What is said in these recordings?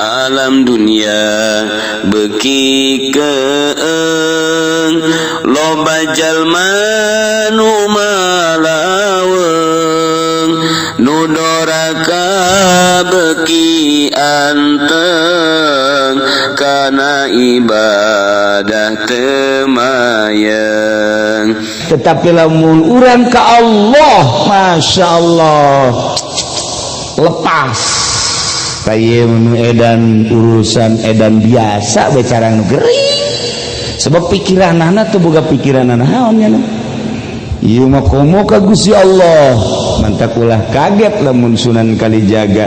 Alam dunia beuki keeng, loba jalma nu malaweung, nu doraka beuki anteng kana ibadah teu mayeng. Tetapi lamun urang ke Allah, Masya Allah, lepas kayak edan urusan edan biasa bicara nu gering, sebab pikiran anak tuh boga pikiran naon nya. Ieu mah komo ka Gusti Allah. Mantak ulah kaget lamun Sunan Kalijaga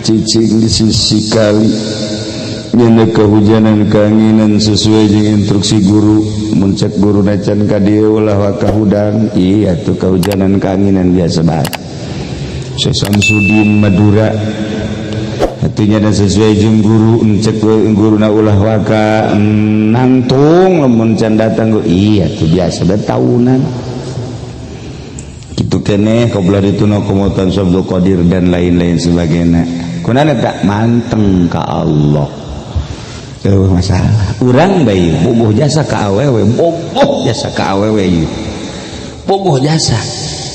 cicing di sisi kali, nyana kehujanan keanginan sesuai jeung instruksi guru. Mun cek guru nacan ka dieu ulah waka hudang, iya tuh kehujanan keanginan biasa bae. Syekh Samsudin Madura artinya dan sesuai jeung guru, cek guru na ulah waka nangtung lamun can datang, iya tuh biasa bae tahunan kitu keneh. Qabla dituna komotan Abdul Qadir dan lain-lain sebagainya. Kunaon tak manteng ka Allah? Eueuh masalah urang bae bogoh jasa ka awewe, bogoh jasa ka awewe ieu, bogoh jasa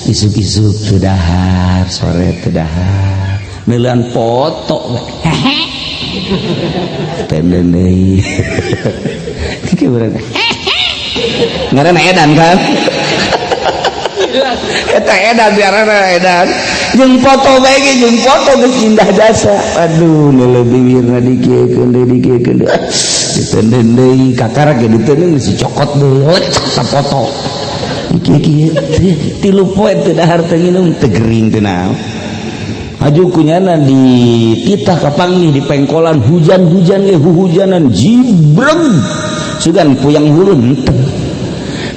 isuk-isuk teu dahar, sore teu dahar, neuleun foto hehe, tenden deui. Kieu urang ngaranna edan kan, eta edan biarana edan jeung foto bae ge, jeung foto geus indah jasa. Aduh, nu bibirna dikieukeun deui, dikieukeun deui, ditenden deui, kakara ge ditenden, geus dicokot deui, lecek ta foto. Kieu 3 poe teu dahar, teu nginum, teu gering, teu naon. Aju kunyana di titah kapanggih di pengkolan, hujan-hujan ge, huhujanan jibreg, sugan puyang hulu henteu,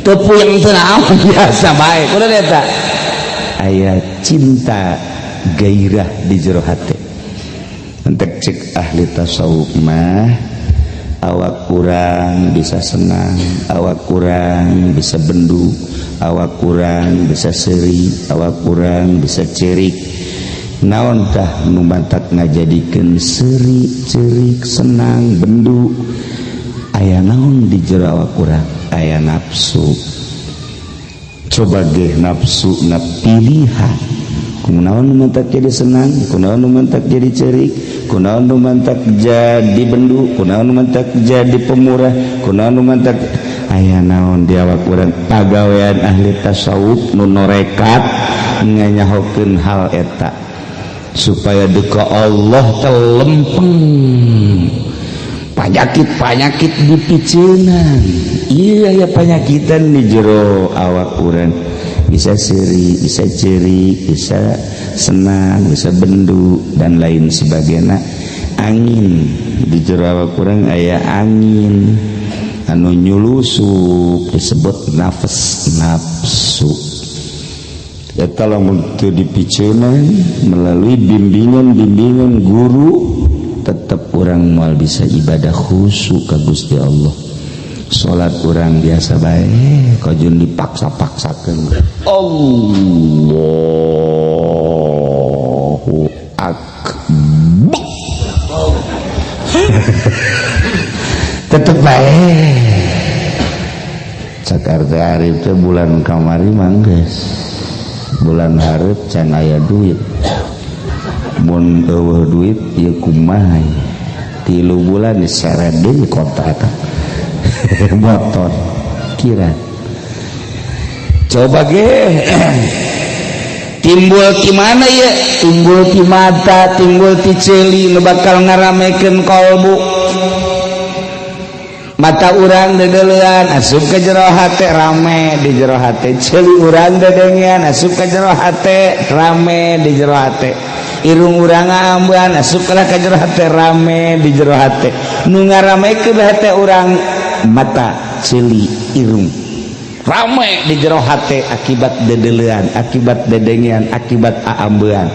teu puyang, teu naon, biasa bae. Kudu eta aya cinta gairah di jero hate. Entek cek ahli tasawuf mah, awak kurang bisa senang, awak kurang bisa bendu, awak kurang bisa seri, awak kurang bisa cerik. Naon tah nu matak ngajadikeun seri, cerik, senang, bendu? Aya naon di jero awak kurang? Aya nafsu. Coba ge nafsu na pilihan. Kunaon nu mantak jadi senang, kunaon nu mantak jadi cerik, kunaon nu mantak jadi bendu, kunaon nu mantak jadi pemurah, kunaon nu mantak? Aya naon di awak urang? Pagawean ahli tasawuf nu norekat nganyahokeun hal eta supaya duka Allah telempeng panyakit-panyakit dipiceunan. Iya ya, panyakitan di jero awak urang bisa seri, bisa cerik, bisa senang, bisa bendu, dan lain sebagainya. Angin di jero awak urang, aya angin anu nyulusup disebut nafas, nafsu. Eta lamun teu dipiceunan melalui bimbingan-bimbingan guru, tetap urang moal bisa ibadah khusyuk ka Gusti Allah. Salat urang biasa bae, kajun dipaksa-paksakeun Allahu Akbar tetep bae. Cak RT Arif teh bulan kamari mangges, bulan hareup can aya duit. Mun eueuh duit ieu kumaha? 3 bulan diseret deui kontrakan motor kira. Coba ge timbul di mana ya? Timbul di mata, timbul di celi nu bakal ngaramekeun kolbu. Mata urang dedelean, asup ke jero hate, rame di jero hate. Celi urang dedengean, asup ke jero hate, rame di jero hate. Irung urang ambean, asup ke jero hate, rame di jero hate. Nu ngaramekeun hate urang mata, celi, irung, rame di jero hate akibat dedelean, akibat dedengean, akibat aambean.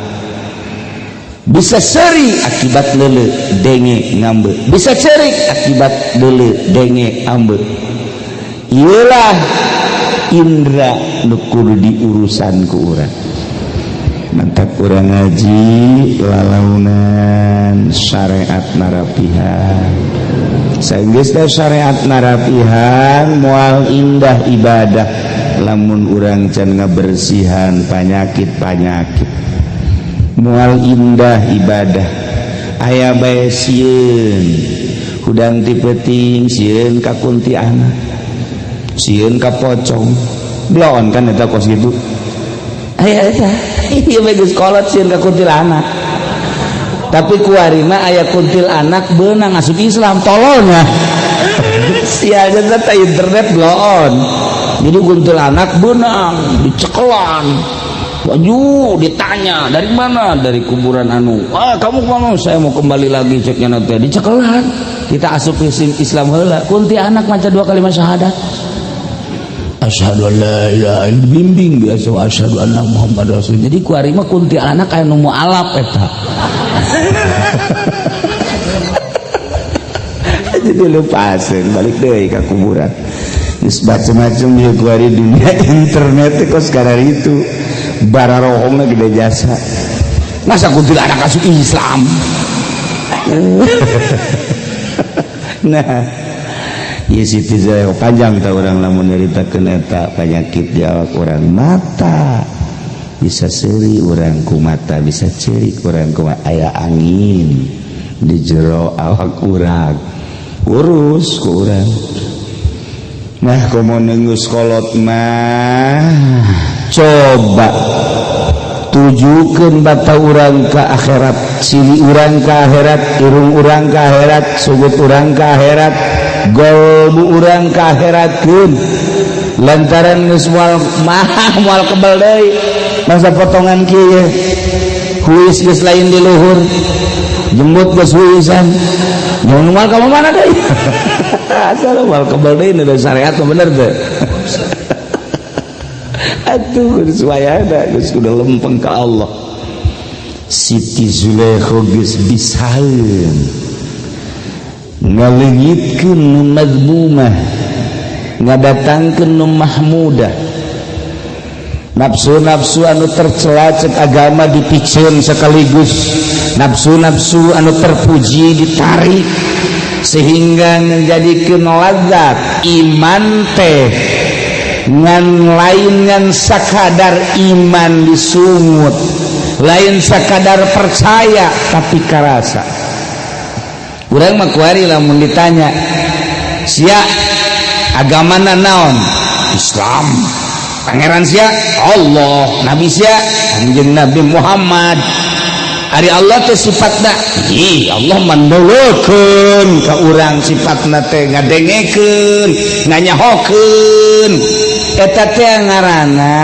Bisa seri akibat lele, denge, ngambe. Bisa cerik akibat lele, denge, ambe. Iyalah indra nu kudu diurusan ku urang. Mantap urang ngaji lalaunan syariat narapihan. Saenggeus syariat narapihan, moal indah ibadah lamun urang can ngabersihan panyakit-panyakit. Moal indah ibadah. Aya bae sieun hudang ti peuting, sieun ka kuntianak, sieun ka pocong. Bloon kan eta kos gitu. Aya eta ieu bae geus kolot sieun ka kuntilanak. Tapi kuari mah aya kuntilanak beunang asup Islam, tololnya. Sialnya teh internet bloon. Jadi kuntilanak beunang dicekelan. Baju ditanya dari mana? Dari kuburan anu. Ah, kamu kemana? Saya mau kembali lagi, ceknya nanti dicekelan. Kita asup Islam heula. Kuntilanak maca dua kalimat syahadat. Asyhadu an la ilaha illallah, bimbing biasa, asyhadu anna Muhammad rasul. Jadi kuari mah kuntilanak aya nu mualaf eta. Jadi lepasin balik deui ka kuburan. Geus macem-macem ieu kuari dunia internet teh kos itu. Bararohongna gede jasa. Masa kuntilanak asup Islam? Nah, ieu Siti Zulaikha panjang ta urang lamun nyaritakeun eta penyakit di awak urang. Mata bisa seuri urang ku mata, bisa ceurik urang ku aya angin di jero awak urang, urus ku urang. Nah, komo geus kolot mah coba tujukeun bata urang ka akhirat, sili urang ka akhirat, irung urang ka akhirat, sugut urang ka akhirat, golbu urang ka akhiratkeun. Lantaran geus moal mah moal kebal deui masa potongan kieu, huis geus lain di luhur, jembut geus huisan, jangan moal ka mana deui. Asal moal kebal deui nu syariat mah bener teu. Atuh geus wayahna geus kudu lempeng ka Allah. Siti Zulaikha geus bisaeun ngaleungitkeun nu mazmumah, ngadatangkeun nu mahmudah. Nafsu-nafsu anu tercela cek agama dipiceun sekaligus, nafsu-nafsu anu terpuji ditarik sehingga menjadikeun lazat iman teh. Ngan lain ngan sakadar iman disungut, lain sakadar percaya, tapi karasa. Urang mah kuari lamun ditanya, sia agamana naon? Islam. Pangeran sia? Allah. Nabi sia? Kanjeng Nabi Muhammad. Ari Allah teh sifatna? Ih, Allah mandeleukeun ka urang, sifatna teh ngadengekeun, nganyahokeun. Eta teh ngaranna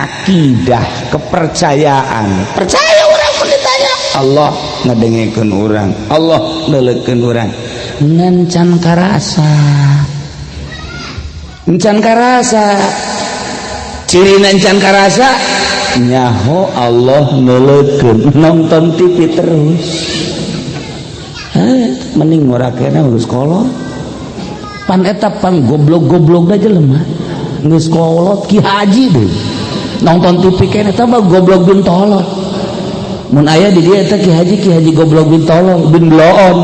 akidah, kepercayaan. Percaya urang mun ditanya, Allah ngadengekeun urang, Allah neuleukeun urang. Ngan can karasa, encan karasa. Cirina encan karasa, nyaho Allah neuleukeun, nonton TV terus. Eh, mending ngorakena geus kolot. Pan eta pan goblok-goblok jelema geus kolot, ki haji deui nonton TV keneh, eta mah goblok bin tolol. Mun aya di dieu eta ki haji, ki haji goblok bin tolol bin bloon.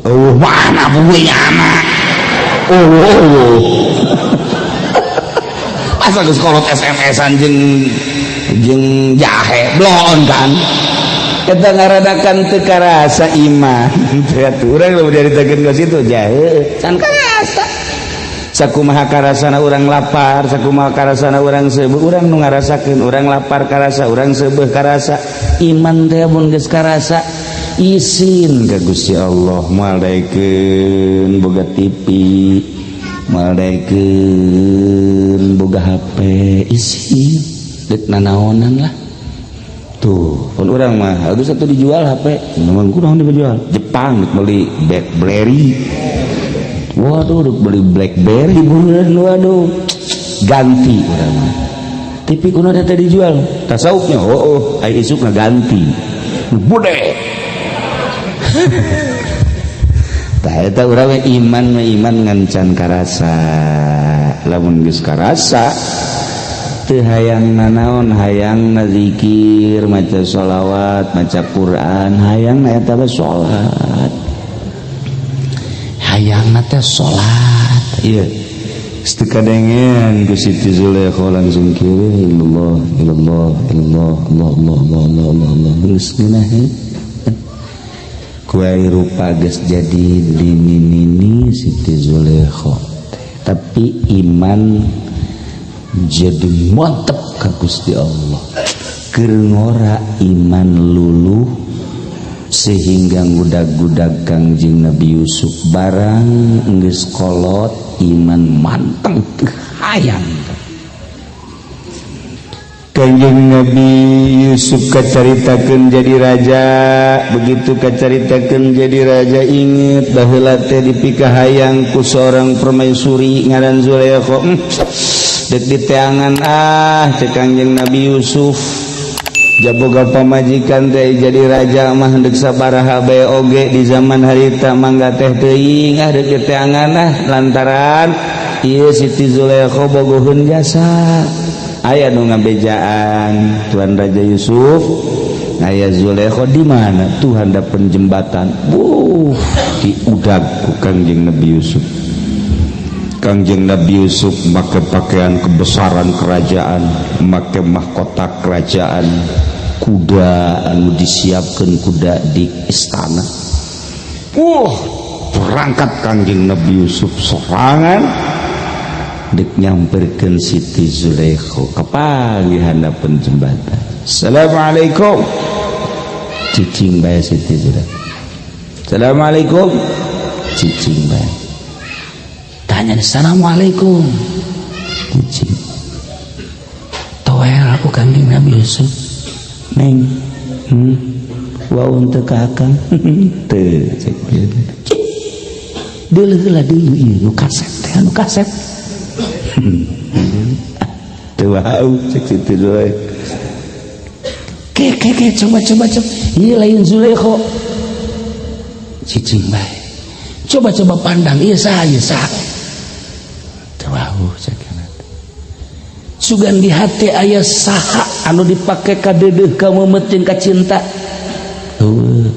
Oh, mana buwe anak. Oh. Masa geus kolot SMS-an jeung jeung jahe, bloon kan. Eta ngaradakan teu karasa iman. Teh urang lamun dicaritakeun ka situ jahe can karasa. Sakumaha karasana urang lapar, sakumaha karasana urang seubeuh, urang nu ngarasakeun urang lapar karasa, urang seubeuh karasa. Iman teh mun geus karasa, isin ka Gusti Allah, moal daekeun boga TV, moal daekeun boga HP, isin deuk nanaonan lah. Tuh, pun urang mah harus satu dijual HP, memang kurang dijual. Jepang deuk beli BlackBerry. Waduh, deuk beli BlackBerry bulan, waduh. Ganti urang mah. TV kuno teh dijual. Tasawufnya, oh, ai isuk ngaganti. Bude. Tah eta urang we iman mah iman ngan can karasa. Lamun geus karasa, Teu hayang nanaon, hayang na zikir, maca sholawat, maca Quran, hayang na eta mah salat, hayang na teh salat. Ieu teu kadengean ku Siti Zulaikha, langsung kieu, illallah, illallah, illallah, Allah, Allah, Allah, Allah, Allah, Allah, geus ngeunah ku rupa geus jadi nini-nini Siti Zulaikha, tapi iman jadi mantep ka Gusti Allah. Keur ngora iman luluh sehingga ngudag-gudag Kangjeng Nabi Yusuf. Barang geus kolot, iman manteng, teu hayang. Kanjeng Nabi Yusuf kacaritakeun jadi raja. Begitu kacaritakeun jadi raja, inget baheula teh dipikahayang ku seorang permaisuri ngaran Zulaikha. Dek diteangan ah, cek Kangjeng Nabi Yusuf, jaboga pamajikan teh jadi raja mah dek sabaraha bae oge di zaman harita mangga teh teuing ah, dek diteangan ah, lantaran ieu Siti Zulaikha bogoheun jasa. Aya nu ngabejaan, "Tuan Raja Yusuf, aya Zulaikha di mana?" "Tuh, handapeun jembatan." Buh, diudag ku Kangjeng Nabi Yusuf. Kangjeng Nabi Yusuf make pakaian kebesaran kerajaan, make mahkota kerajaan, kuda anu disiapkan, kuda di istana. Wah, berangkat Kangjeng Nabi Yusuf sorangan dek nyamperkeun Siti Zulaikha. Kapanggih handapeun jembatan. "Assalamualaikum." Cicing bae Siti Zulaikha. "Assalamualaikum." Cicing bae. Tanya, "Assalamualaikum." Cicing. Toel aku Kangjeng Nabi Yusuf. "Neng, Wau teu ka akang?" "Teu," cek. Deuleu heula, deuleu ieu nu kasep teh, anu kasep. "Teu wau," cek Siti Zulaikha. "Ke, ke, ke, coba, coba, coba. Ieu lain Zulaikha." Cicing bae. "Coba, coba pandang, ieu saha, ieu saha?" "Teu wau," cek. Sugan di hati aya saha anu dipake ka deudeuh, ka meumeut, ka cinta? Eueuh.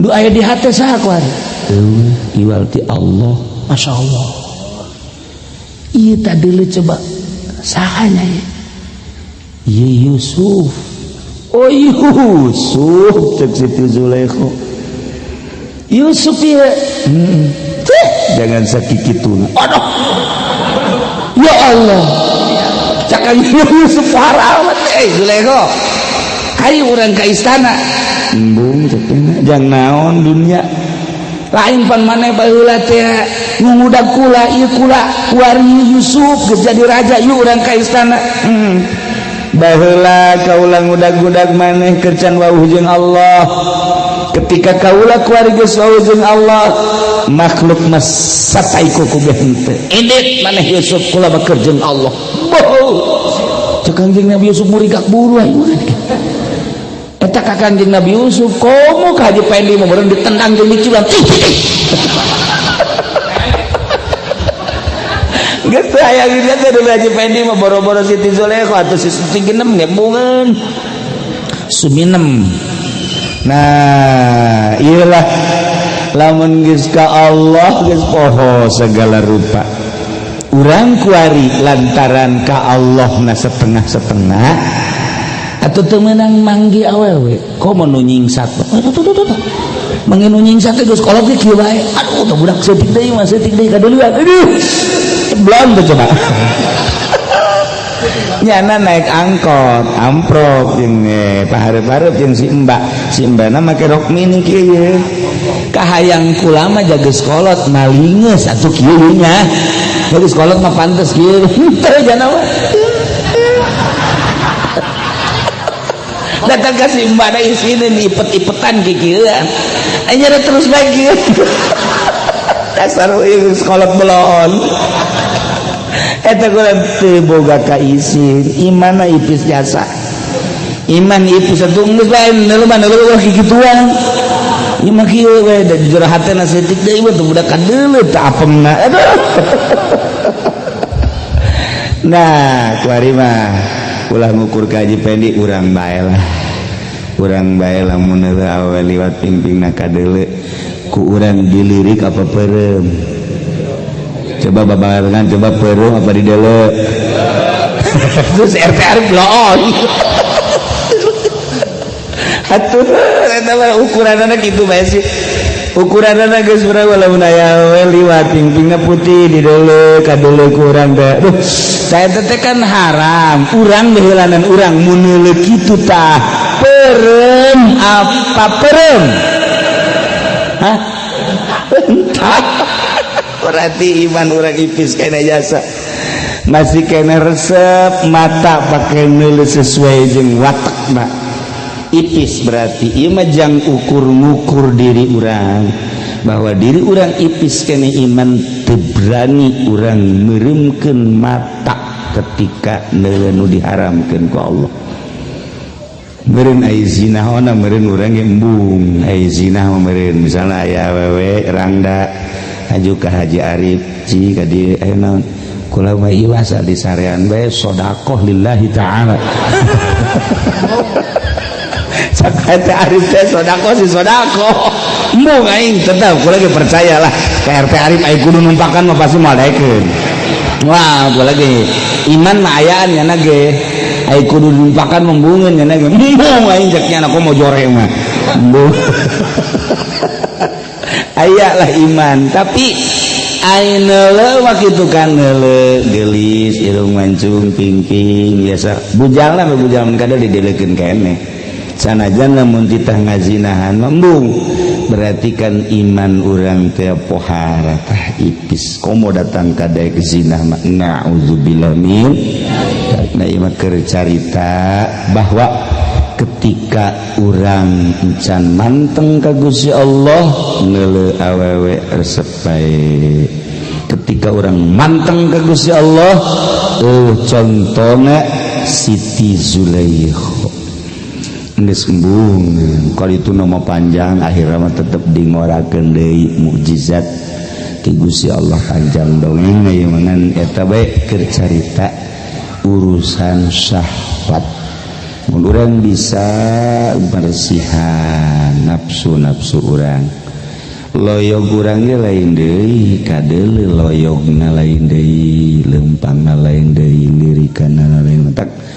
Nu aya di hati saha kuari? "Eueuh, iwal ti Allah." Masya Allah. Ieu tadi lu coba, sahanya ieu? Ieu Yusuf. "Oh, Yusuf," cek Siti Zulaikha. "Yusuf ieu." Teh, jangan sakikituna. Aduh. Ya Allah. Cak Yusuf parah amat, eh Zulaikha. Hayu urang ka istana. "Embung," cek teh, "jang naon dunia? Lain pan maneh baheula teh ngudag kula, ieu kula kuari Yusuf geus jadi raja, yuk urang ka istana." Baheula kaula ngudag-gudag maneh keur can wawuh jeung Allah. Ketika kaula kuari geus wawuh jeung Allah, makhluk mah sataiku ku ge henteu. Indit maneh Yusuf, kula mah keur jeung Allah." Boh. Cek Kangjeng Nabi Yusuf murigak buru aing. Eta ka Kangjeng Nabi Yusuf, komo ka Haji Pendi mah meureun ditendang jeung diculang. Geus teu aya gitu teh dulu. Haji Pendi mah boro-boro Siti Zulaikha atuh, si Siti Genem ngembungeun. Suminem. Nah, iyalah, lamun geus ka Allah geus poho segala rupa. Urang kuari lantaran ka Allah na setengah-setengah atau teu meunang manggi awewe, komo nu nyingsat. Tuh, tuh, tuh, tuh. Manggi nu nyingsat teh geus kolot ge kieu bae. Aduh, teh budak seutik deui mah, seutik deui kadeuleun. Aduh. Belum tuh coba. Nyana naik angkot, amprok jeung pahareup-hareup jeung si Mbak. Si Mbakna make rok mini kieu. Kahayang kula mah jaga kolot malingeus atuh kieu nya. Geus kolot mah pantes kieu. Teu jana mah. Datang ka si Mbak da isine ipet-ipetan kikieuan. Anya terus bae kieu. Dasar ieu kolot belon. Eta kula teu boga kaisin, iman ipis jasa. Iman ipis atuh geus bae neuleuh mah neuleuh kikituan. Ieu mah kieu we da jero hatena seutik deui mah teu budak kadeuleu teu apemna. Aduh. Nah, kuari mah ulah ngukur ka Haji Pendi, urang bae lah, urang bae. Lamun awewe liwat, pingpingna kadeuleu ku urang, dilirik apa peureum? Coba babarengan, coba, peureum apa dideuleu? Terus RT Arif bloon atuh. Eta mah ukuranana kitu bae sih, ukuranana geus urang. Lamun aya awewe liwat, pingpingna putih, dideuleu, kadeuleu ku urang teh, duh, saya teh kan haram urang beheulanan urang mun neuleu kitu. Tah, peureum apa peureum? Hah, entah. Berarti iman urang ipis kena jasa, masih kena resep mata pakai neuleu sesuai jeung watak mah ipis. Berarti ieu mah jang ukur ngukur diri urang bahwa diri urang ipis kene iman, teu berani urang meureumkeun mata ketika neuleu nu diharamkeun ku Allah. Meureun ai zina ona, meureun urang ge embung ai zina mah. Meureun misalna aya awewe rangda aju ka Haji Arif, "Ci, ka dieu." "Aya naon?" "Kula mah ieu asa disarean bae, sedekah lillahi ta'ala." Cak teh Arif teh, "Sedekah sih sedekah, embung aing." Tetep kula ge percaya lah ka RT Arif, ai kudu numpakan mah pasti moal daekeun. Wah, kula ge iman mah ayaan nya ge, ai kudu numpakan membungeun nya ge, embung aing. Cek nya aku mau jore mah embung, aya lah iman. Tapi ai neuleu mah kitu kan, neuleu geulis, irung mancung, pingping biasa, bujang lah, bujang kada dideleukeun keneh. Sanajan lamun titah ngazinahan embung, berarti kan iman urang teh pohara, tah ipis. Komo datang ka daek zina mah, naudzubillah min. Nah, ieu mah keur carita bahwa ketika urang encan manteng ka Gusti Allah, neuleu awewe resep bae. Ketika urang manteng ka Gusti Allah, contohna Siti Zulaikha geus embung. Kalau itu nama panjang, akhirnya mah tetep dingorakeun deui mukjizat ti Gusti Allah. Panjang dongeng ieu mah, ngan eta bae keur carita urusan syahwat. Mun urang bisa bersihan nafsu-nafsu urang, loyog urang ge lain deui, kadeuleu loyogna lain deui, lempangna lain deui, lirikanna lain. Tak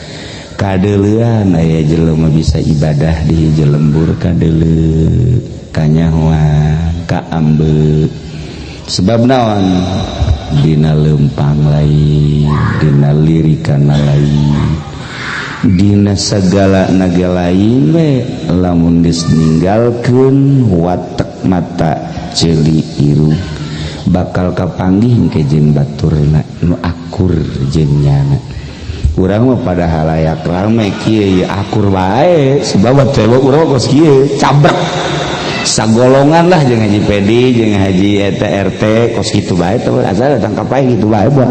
kadeuleuan aya jelema bisa ibadah di hiji lembur, kadeuleu, kanyahoan, kaambe. Sebab naon? Dina lempang lain, dina lirikan lain, dina segala naga lain we. Lamun geus ninggalkeun watek mata, ceuli, irung, bakal kapanggih ke jeung baturna nu akur jeung nyana. Urang mah pada halayak rame kieu ya akur bae, sebab teh urang kos kieu cabrek sagolongan lah jeung Haji Pedi jeung Haji eta RT, kos kitu bae teh, asal datang ka pae kitu bae buat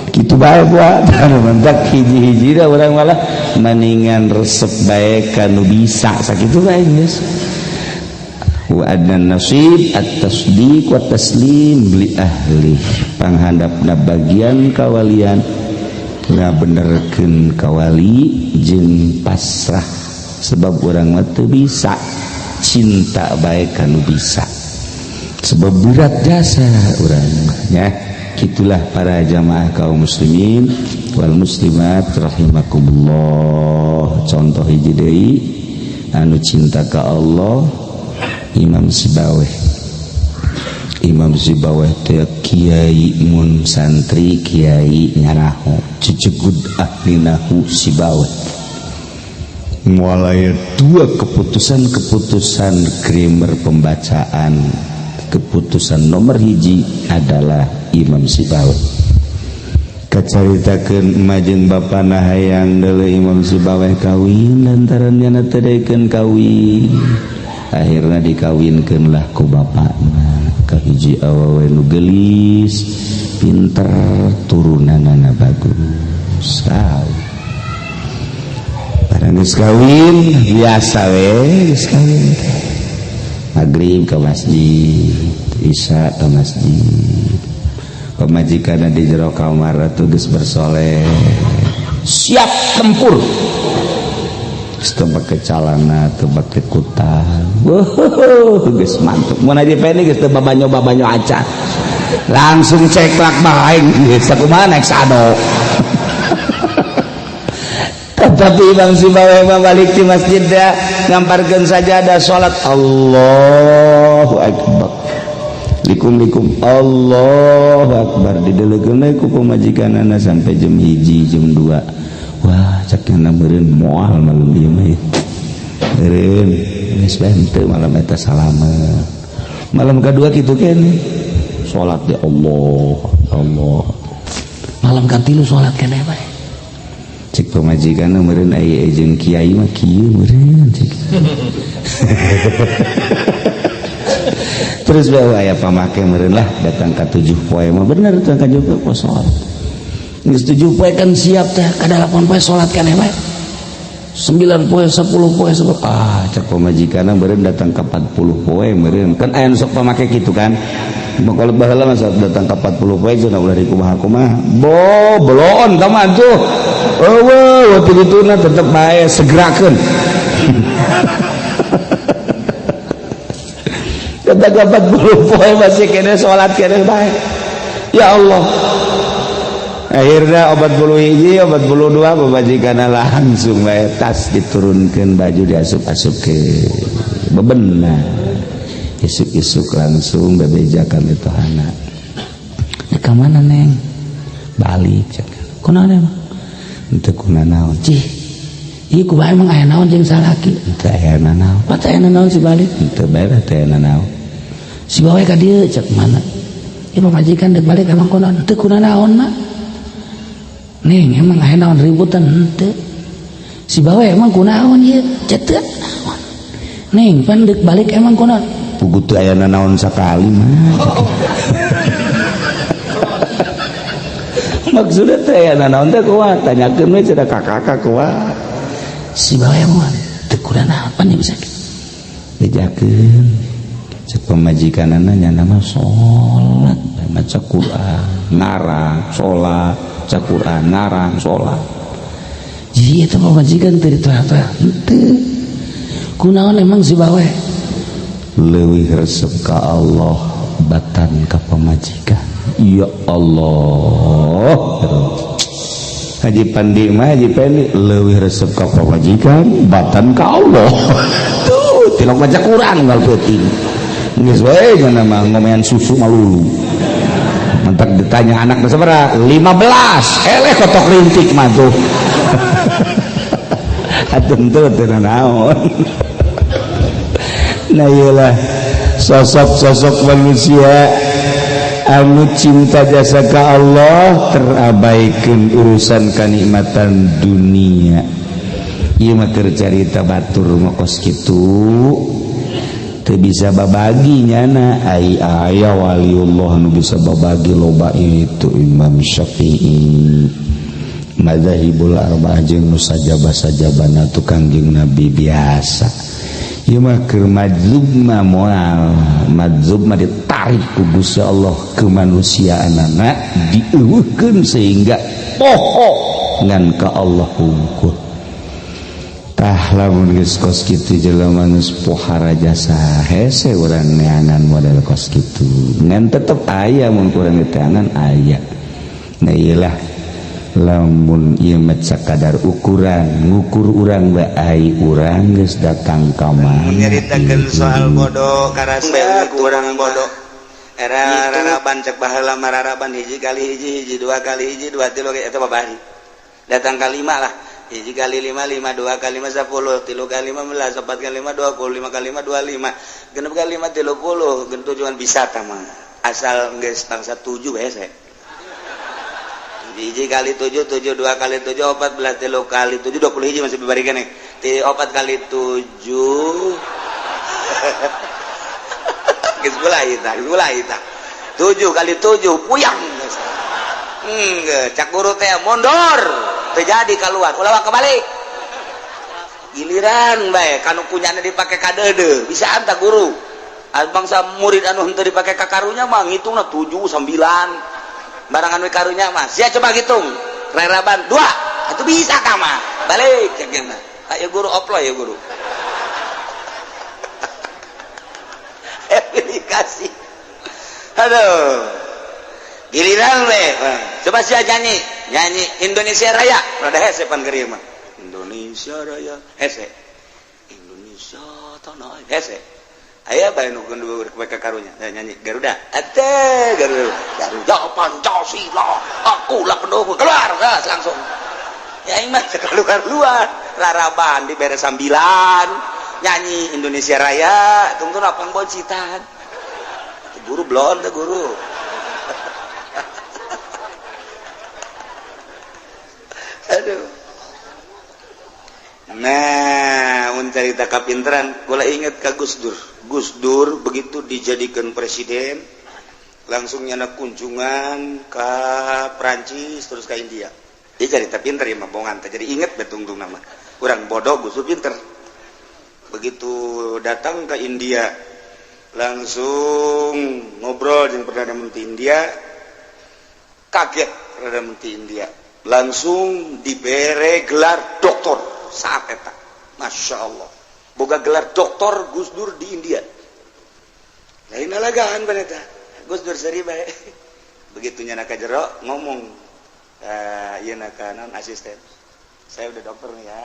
kitu bae buat mentak hiji-hiji dah. Urang malah mendingan resep bae kanu bisa sakitu bae geus. Wa adnan nasib at-tasdiq wa taslim li ahli, panghandapna bagian kawalian, ngabenerkeun kawali jeung pasrah, sebab urang mah teu bisa, cinta bae kanu bisa, sebab berat jasa urang ya. Gitulah para jamaah kaum muslimin wal muslimat rahimakumullah. Contoh hiji deui anu cinta ka Allah, Imam Sibaweh. Imam Sibaweh teh kiai, mun santri kiai nyaraho cecegud ahli nahu. Sibaweh mulai dua keputusan-keputusan grammar pembacaan, keputusan nomor hiji adalah Imam Sibaweh. Kacaritakeun majeng bapana hayang deuleu Imam Sibaweh kawin, lantaran nyana teu daekeun kawin, akhirnya dikawinkeun lah ku bapakna ka hiji awewe nu geulis, pinter, turunanana bagus. Kawin, barang geus kawin, biasa we geus kawin teh, maghrib ke masjid, isya ke masjid. Pamajikan di jero kamar atuh geus bersoleh, siap tempur. Geus teu make calana, teu make kutang. Wuh, geus mantep. Mun Haji Pendi geus teu babanyo-babanyo acan. Langsung ceklak bae geus, sakumaha naik sado. Tetapi Bang si bawe mah balik di masjid ya, ngamparkeun sajadah salat, Allahu Akbar. Likum-likum, Allahu Akbar, didelekeun ku pamajikanana sampai jam 1, jam 2. Wah, cek nyana, meureun moal malam ieu mah ieu. Meureun geus bae henteu malam eta salamet. Malam kedua kitu keneh. Salat di Allah, Allah. Malam katilu salat keneh bae. Cek pamajikan, meureun aya jeung kiai mah kieu meureun cek. Terus bae aya pamake meureun lah, datang ka 7 poe mah bener tuh, ka 7 poe salat. Geus 7 poe kan siap teh, ka 8 poe salat keneh bae. 9 poe, 10 poe, 10. Ah, cek pamajikanna, meureun datang ka 40 poe meureun. Kan aya nu sok pamake kitu kan. Kalau baheula mah datang ka 40 poe cenah ulah dikumaha-kumaha. Bo, beloon ka mah tuh. Eueuh, waktu dituna tetep bae segerakeun. Kata ka 40 poe masih kene salat kene bae. Ya Allah. Akhirnya 41, 42, pamajikanna langsung bae tas diturunkeun, baju diasup-asupkeun. Bebenah. Isuk-isuk langsung bebeja ka mitohana. Rek ka mana, Neng? Balik cek. Kunaon emang? Henteu kunanaon. Cih. Ieu kumaha emang, aya naon jeung salaki? Henteu aya nanaon. Pat aya nanaon si balik? Henteu bae teh aya nanaon. Si bawe ka dieu cek mana? Ieu pamajikan dek balik emang kunaon? Henteu kunanaon mah. Neng, emang aya naon ributan? Henteu. Si bawe emang kunaon ieu? Cek teu naon. Neng, pan dek balik emang kunaon? Puguh teu aya nanaon sakali mah. Maksudnya teh aya nanaon teh kumaha? Tanyakeun we cenah ka kakak kumaha. Si bawe mah teu kunaon pan bisa. Bejakeun. Cek pamajikanana, nyana mah salat, maca Quran, ngarang, salat, maca Quran, ngarang, salat. Ji eta pamajikan teu ditoa-toa. Henteu. Kunaon emang si bawe? Leuwih resep ka Allah batan ka pamajikan. Ya Allah. Haji Pandi mah, Haji Pendi leuwih resep ka pamajikan batan ka Allah. Tuh, tilok maca Quran unggal peuting. Geus we nya mah ngomean susu malulu. Mantak ditanya anak sabaraha? 15. Eleh kotok rintik mah tuh. Atuh teu teu naon. Nah, iyalah sosok-sosok manusia anu cinta jasa ka Allah terabaikan urusan kenikmatan dunia. Ieu mah keur carita batur mah kos kitu teu bisa babagi nyana. Ai aya waliullah nu bisa babagi loba, itu Imam Syafi'i, Madzahibul Arba'ah jeung nu sajaba-sajabana tukang jeung Nabi biasa. Ieu mah keur majzub mah moal majzub mah ditarik ku Gusti Allah kemanusiaanana, dieuweuhkeun sehingga poho ngan ka Allah hungkul. Tah, lamun geus kos kitu jelema geus pohara jasa, hese urang neangan model kos kitu, ngan tetep aya mun kurang diteangan aya. Nah, iyalah lamun ieu mah sakadar ukuran ngukur urang bae, urang geus datang ka mana. Nyaritakeun soal bodoh karasa kurang bodoh era raraban, cek baheula mah raraban hiji kali hiji hiji, dua kali hiji dua, tilu eta babari datang ka lima lah. Hiji kali lima lima, dua kali lima 10, tilu kali lima belas, empat kali lima 20, lima kali lima 25, genep kali lima 30, genep tujuan bisa tama asal geus bangsa tujuh hese. Hiji kali tujuh tujuh, dua kali tujuh 14, tilu kali tujuh 21, masih bibarikan nih opat kali tujuh. Geus mulai tah, geus mulai tah, tujuh kali tujuh puyang. Cak guru teh mondor terjadi keluar ulah kebalik giliran bae kanu kunyana dipake kadede bisa anta guru. Bangsa murid anu henteu dipake kakarunya mah ngitungna 7 9. Barangan we karunya mah. Sia coba hitung. Raraban dua. Itu bisa kama. Balik cek mah. Ayo guru oplo ya guru. Aplikasi. Aduh. Giliran we. Coba sia nyanyi. Nyanyi Indonesia Raya. Rada hese pan keur mah. Indonesia Raya hese. Indonesia tanah hese. Aya bae nu kedua mereka karunya nyanyi Garuda. Ate Garuda. Garuda Pancasila. Akulah pendukung. Keluar gas langsung. Ya aing mah keluar keluar. Laraban dibere sambilan nyanyi Indonesia Raya tunggu lapang bocitan. Guru blon teh guru. Aduh. Nah, mun carita kapinteran, kula inget ka Gus Dur. Gus Dur begitu dijadikan presiden, langsung nyana kunjungan ke Prancis terus ke India. Dia cerita pinter ya mah bongan teh. Jadi inget betungtung nama. Urang bodoh Gus Dur pinter. Begitu datang ke India, langsung ngobrol dengan Perdana Menteri India. Kaget Perdana Menteri India. Langsung dibere gelar doktor saat eta. Masya Allah, boga gelar doktor Gus Dur di India. Lain lalagaan paneta Gus Dur seri bae. Begitu nyana ka jero ngomong, ieu na ka non asisten, saya udah dokter nih ya.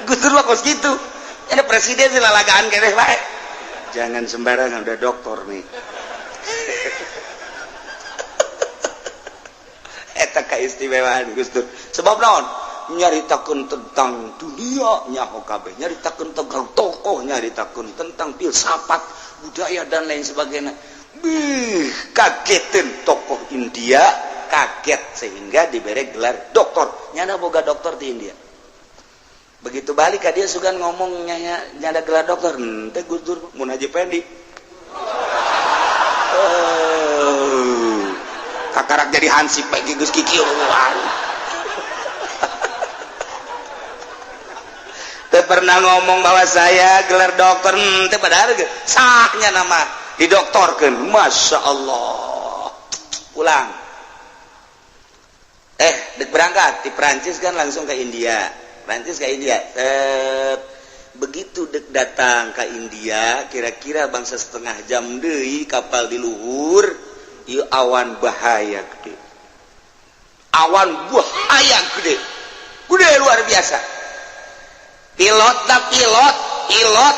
Gus Dur mah kos gitu. Ada presiden sih lalagaan keneh bae. Jangan sembarangan, udah dokter nih. Eta keistimewaan Gus Dur. Sebab naon? Nyaritakeun tentang dunia nyaho kabeh, nyaritakeun tentang tokoh, nyaritakeun tentang filsafat, budaya dan lain sebagainya. Bih, kagetin tokoh India, kaget sehingga diberi gelar doktor. Nyana boga doktor di India. Begitu balik ka dia sugan ngomong nyana nyana gelar doktor. Henteu Gus Dur mun Haji Pendi. Kakarak jadi hansip bae geus kikieuan. Teu pernah ngomong bahwa saya gelar dokter, teu padahal sahnya nama didoktorkeun. Masya Allah. Pulang. Dek berangkat di Prancis kan langsung ke India. Prancis ke India. Begitu dek datang ke India, kira-kira bangsa setengah jam deui kapal di luhur, ieu awan bahaya gede. Awan bahaya gede. Gede luar biasa. Pilot dah pilot, pilot.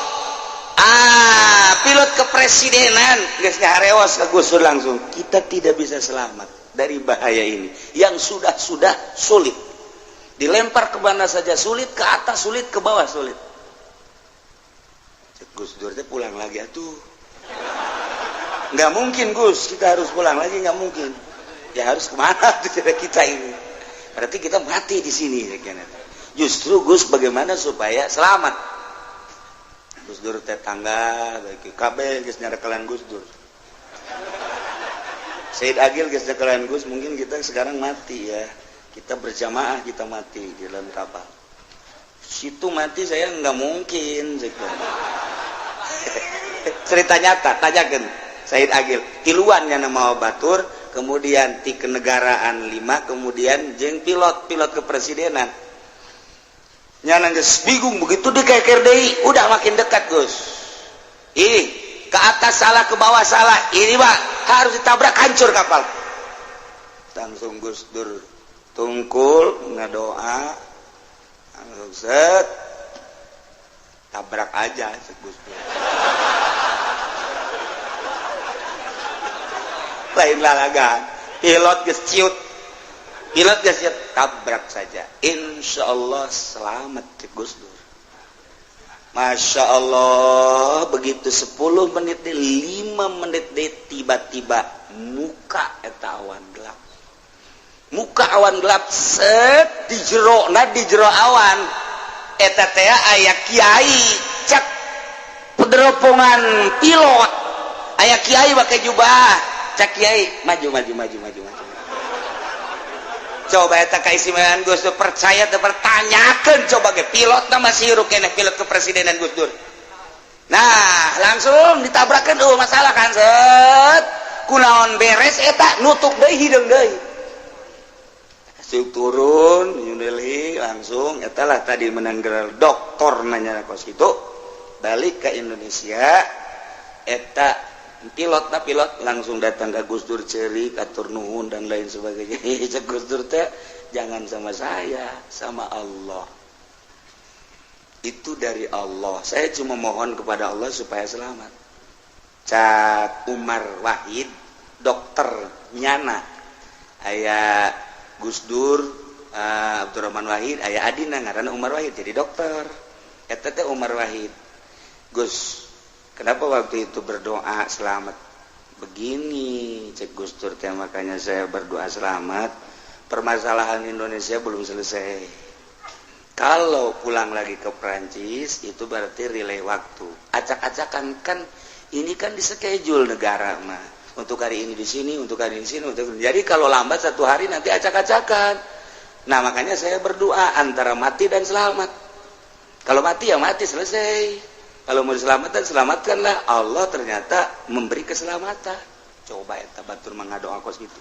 Ah, pilot kepresidenan geus ngarewas ka Gus Dur langsung. Kita tidak bisa selamat dari bahaya ini. Yang sudah-sudah sulit. Dilempar ke mana saja sulit, ke atas sulit, ke bawah sulit. Gus Dur teh pulang lagi atuh. Nggak mungkin Gus, kita harus pulang lagi, nggak mungkin. Ya harus kemana tuh kita ini? Berarti kita mati di sini. Justru Gus bagaimana supaya selamat? Gus Dur teh tangga, baik kabeh geus nyarekelan Gus Dur. Said Agil geus nyarekelan Gus, mungkin kita sekarang mati ya. Kita berjamaah kita mati di dalam kapal. Situ mati saya nggak mungkin. Cerita nyata, tanyakan Said Agil. Tiluan yang nama batur, kemudian ti kenegaraan 5, kemudian jeung pilot, pilot kepresidenan. Nyana geus bingung begitu di keker deui, udah makin dekat Gus. Ih, ke atas salah, ke bawah salah. Ini Pak, harus ditabrak hancur kapal. Langsung Gus Dur tungkul ngadoa, langsung set tabrak aja Gus Dur. Lain lalagan, pilot geus ciut. Pilot geus ciut, tabrak saja. Insya Allah selamat Gus Dur. Masya Allah, begitu 10 menit deh, 5 menit deh, tiba-tiba muka eta awan gelap. Muka awan gelap set di jero, nah di jero awan eta teh aya kiai cek pederopongan pilot. Aya kiai pakai jubah, cek kiai maju maju maju maju maju. Coba eta kaistimewaan Gus Dur, percaya teu pertanyakeun coba ge pilot na masih hirup keneh pilot kepresidenan Gus Dur. Nah, langsung ditabrakan masalah kan set. Kunaon beres eta nutuk deui, hideung deui. Siuk turun New Delhi langsung eta lah tadi menang gelar doktor, nanya kos itu balik ke Indonesia. Eta pilot na pilot langsung datang ke Gus Dur, ceri katur nuhun dan lain sebagainya. Cek Gus Dur teh, "Jangan sama saya, sama Allah. Itu dari Allah. Saya cuma mohon kepada Allah supaya selamat." Cak Umar Wahid, dokter nyana, aya Gus Dur, Abdurrahman Wahid, aya adina ngaranna Umar Wahid, jadi dokter eta teh. Umar Wahid, "Gus, kenapa waktu itu berdoa selamat begini?" Cek Gus Dur teh, "Makanya saya berdoa selamat, permasalahan Indonesia belum selesai. Kalau pulang lagi ke Prancis itu berarti relay waktu, acak-acakan. Kan ini kan di schedule negara mah untuk hari ini di sini, untuk hari ini di sini, untuk jadi kalau lambat satu hari nanti acak-acakan. Nah, makanya saya berdoa antara mati dan selamat. Kalau mati ya mati, selesai. Kalau mau diselamatkan, selamatkanlah." Allah ternyata memberi keselamatan. Coba ya, batur mengadoa kos gitu.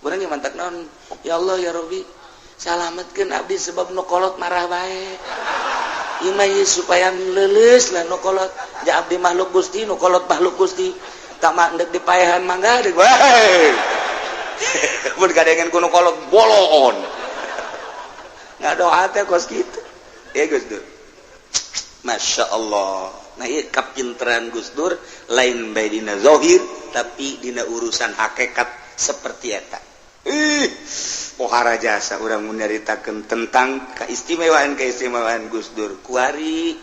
Urang yang mantak non, "Ya Allah, ya Robi, selamatkan abdi sebab nu kolot marah bae. Ima supaya lulus lah nu kolot. Ja abdi makhluk Gusti, nu kolot makhluk Gusti. Tak mak ndek dipaehan mangga deh." Wae. Mun kadengen ku nu kolot bolon. Ngadoa teh kos kitu. Ya Gus Dur. Masya Allah. Nah, iya kapinteran Gus Dur lain bae dina zahir, tapi dina urusan hakikat seperti eta. Ih, pohara jasa urang menyaritakan tentang keistimewaan keistimewaan Gus Dur. Kuari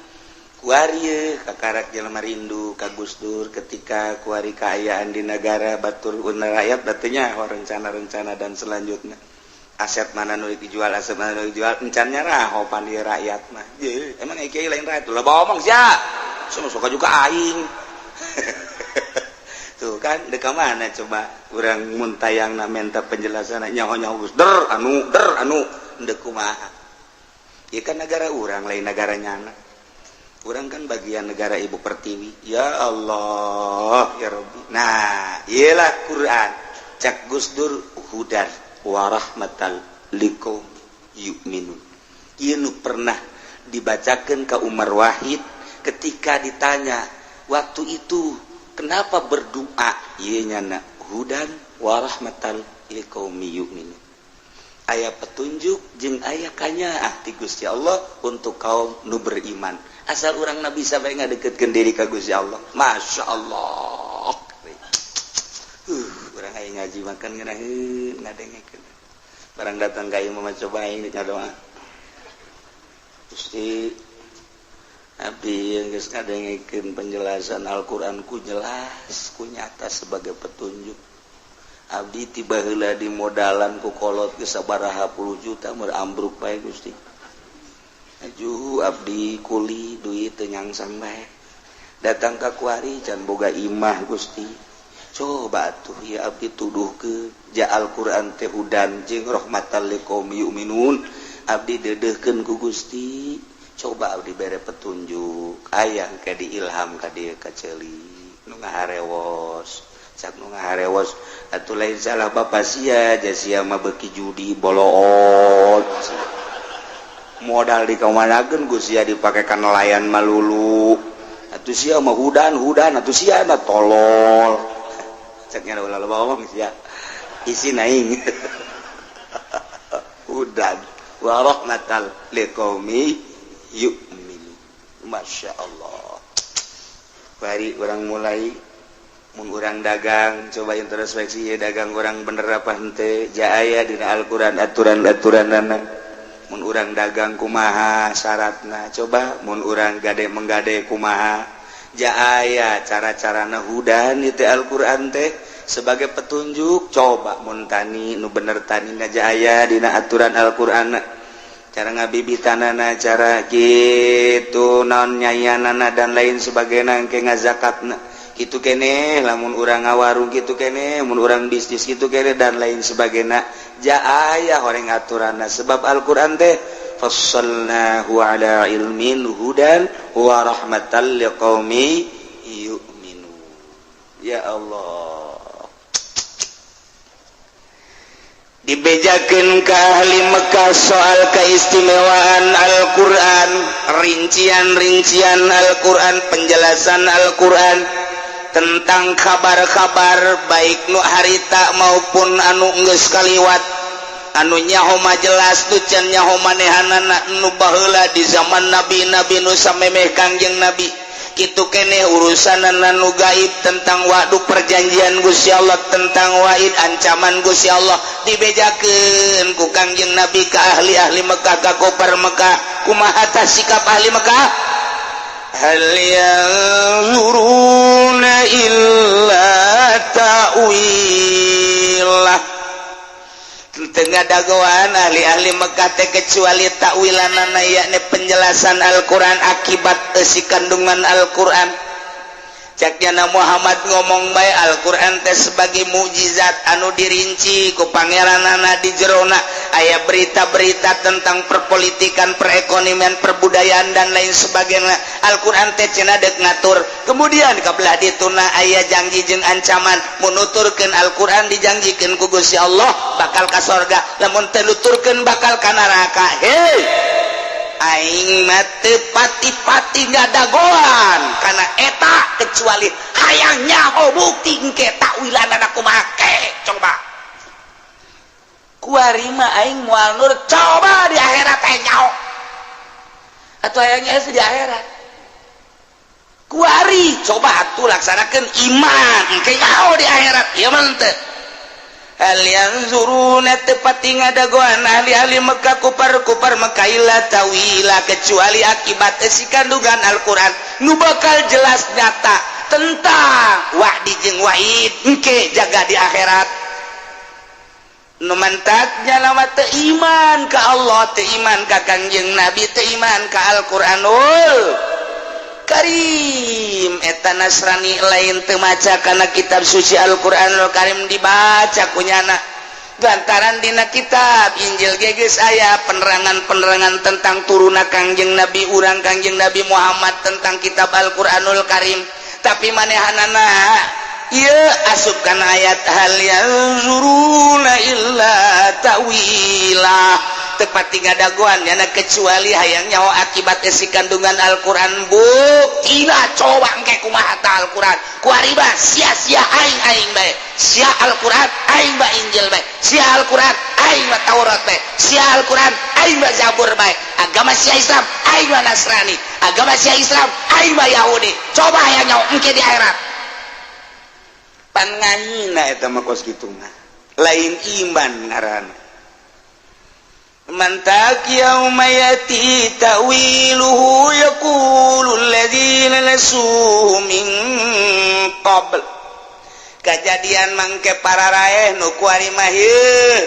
kuari kakarak jelema rindu ka Gus Dur ketika kuari kaayaan di negara batur rakyat batunya rencana-rencana dan selanjutnya, aset mana nu dijual, aset mana nu dijual, encan nyaraho pan di rakyat mah. Ye, emang kiai lain rakyat lah, ngomong sia semua suka juga aing tuh kan. Deka mana coba urang mun tayang na minta penjelasan, nyaho nyaho Gus Der anu der anu ndek kumaha? Ieu kan negara urang, lain negara nyana. Urang kan bagian negara ibu pertiwi. Ya Allah, ya Rabbi. Nah, iyalah Quran, cak Gus Dur, hudan warahmatal liqaum yu'minun. Ieu nu pernah dibacakan ke Umar Wahid ketika ditanya waktu itu kenapa berdoa, ieu nyana hudan warahmatal liqaumi yu'minun, aya petunjuk jeung aya kanyaah ti Gusti Allah untuk kaum nu beriman, asal urang nabi sampai ngadeketkeun diri ka Gusti Allah. Masya Allah, urang aya ngaji makan ngeunaheun ngadengekeun. Barang datang ka imam, coba aing ngadoa, "Gusti, abdi yang geus ngadengekeun penjelasan Al-Qur'an ku jelas ku nyata sebagai petunjuk. Abdi tiba heula di modalan ku kolot geus sabaraha puluh juta mun ambruk bae. Gusti, aju abdi kuli duit teu nyangsang bae. Datang ka kuari can boga imah. Gusti, coba tuh ya abdi tuduh ke ja Al-Qur'an teh hudan jeung rahmatan liqaumi yu'minun. Abdi dedehkeun ku Gusti. Coba abdi bere petunjuk." Aya ke diilham ka dieu ka ceuli nu ngaharewos. Cak nu ngaharewos, "Atuh lain salah bapak sia, ja sia mah beuki judi boloot, modal dikamanakeun ku sia dipake ka nelayan malulu. Atuh sia mah hudan hudan, atuh sia mah tolol." Ceknya, "Ulah loba ngomong sia, isi aing hudan wa rahmatal liqaumi yu'minu." Masya Allah. Bari urang mulai mun urang dagang, coba introspeksi ya, dagang urang bener apa henteu? Ja aya dina Al-Qur'an aturan-aturanana. Mun urang dagang kumaha syaratna? Coba mun urang gade menggade kumaha? Ja aya cara-carana, hudan itu Al-Qur'an teh sebagai petunjuk. Coba mun tani nu bener tani, ja aya dina aturan Al-Qur'an cara ngabibitanana, cara gitu naon nyayanana dan lain sebagainya, ke ngazakatna gitu kene. Lamun urang ngawarung gitu kene, mun urang bisnis gitu kene dan lain sebagainya, ja aya horeng aturanna, sebab Al-Qur'an teh fassalnahu ala ilmin hudan wa rahmatan liqaumi yu'minu. Ya Allah. Dibejakeun ke ahli Mekah soal keistimewaan Al-Quran, rincian-rincian Al-Quran, penjelasan Al-Quran tentang kabar-kabar, baik nu harita maupun anu geus kaliwat, anu nyaho mah jelas, nu can nyaho manehanana, nu baheula di zaman nabi-nabi, nu samemeh Kangjeng Nabi kitu keneh, urusan nu gaib tentang wa'du, perjanjian Gusti Allah, tentang wa'id, ancaman Gusti Allah, dibejakeun ku Kangjeng Nabi ke ahli-ahli Mekah, ka kufar Mekah. Kumaha tah sikap ahli Mekah? Hal yanzuruna illa ta'wilah. Teu ngadagoan ahli-ahli Mekah teh kecuali takwilanana, yakni penjelasan Al-Quran, akibat isi kandungan Al-Quran. Caknya Muhammad ngomong bae Al-Quran teh sebagai mukjizat anu dirinci ku Pangeranana, di jerona aya berita-berita tentang perpolitikan, perekonomian, perbudayaan, dan lain sebagainya. Al-Quran teh cenah dek ngatur. Kemudian kabelah dituna aya janji jeung ancaman, mun nuturkeun Al-Quran dijanjikeun ku Gusti Allah bakal ka sorga, lamun teu nuturkeun bakal ka neraka. Hei, aing mah teu pati-pati ngadagoan karena eta, kecuali hayang nyaho bukti engke takwilanana kumaha. Coba kuari mah aing moal nur, coba di akhirat aing nyaho atau hayangnya di akhirat. Kuari coba atuh laksanakeun iman, engke nyaho di akhirat. Ieu mah teu. Hal yanzuruna, tepati ngadagoan ahli-ahli Mekah, kufar-kufar Mekah, illa tawila, kecuali akibat isi kandungan Al-Quran nu bakal jelas nyata tentang wa'di jeung wa'id engke jaga di akhirat. Nu mantaknya lama teu iman ka Allah, teu iman ka Kangjeng Nabi, teu iman ka Al-Qur'anul Karim. Eta Nasrani lain teu maca kana kitab suci Al-Qur'anul Karim, dibaca kunyana, lantaran dina kitab Injil ge geus aya penerangan-penerangan tentang turuna Kangjeng Nabi urang, Kangjeng Nabi Muhammad, tentang kitab Al-Qur'anul Karim. Tapi manehanana ieu asup kana ayat hal yanzuruna illa ta'wila, tepat ngadagoan nyana kecuali hayang nyaho akibat isi kandungan Al-Quran. Buktina coba engke kumaha ta Al-Quran. Kuari mah sia-sia aing, aing bae sia Al-Quran, aing mah Injil bae sia Al-Quran, aing mah Taurat bae sia Al-Quran, aing mah Zabur bae. Agama sia Islam, aing mah Nasrani. Agama sia Islam, aing mah Yahudi. Coba hayang nyaho engke di akhirat. Pan ngahina eta mah. Kos kitu mah lain iman ngaranna. Mantak yauma yati ta'wiluhu yaqulu alladzina nasuhu min qabl. Kejadian mangke para raeh nu kuari mah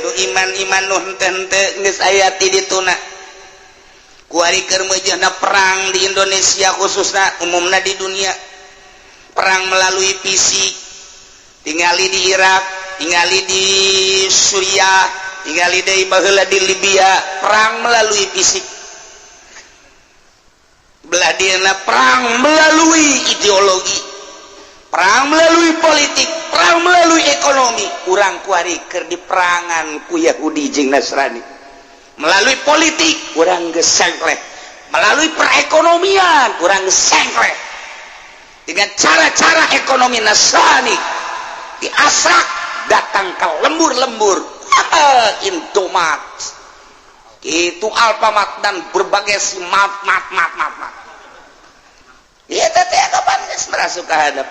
nu iman-iman, nu henteu-henteu geus aya ti dituna. Kuari keur meujeuhna perang di Indonesia khususna, umumna di dunia, perang melalui fisik. Tingali di Irak, tingali di Suriah, tingali deui baheula di Libya, perang melalui fisik. Belah dieuna perang melalui ideologi, perang melalui politik, perang melalui ekonomi. Urang kuari keur diperangan ku Yahudi jeung Nasrani melalui politik. Urang geus sengkleh melalui perekonomian, urang geus sengkleh dengan cara-cara ekonomi Nasrani diasrak datang ke lembur-lembur, Indomaret itu, Alfamart, dan berbagai si mat mat mat mat mat. Iya, teh kapan geus merasuk ka hadap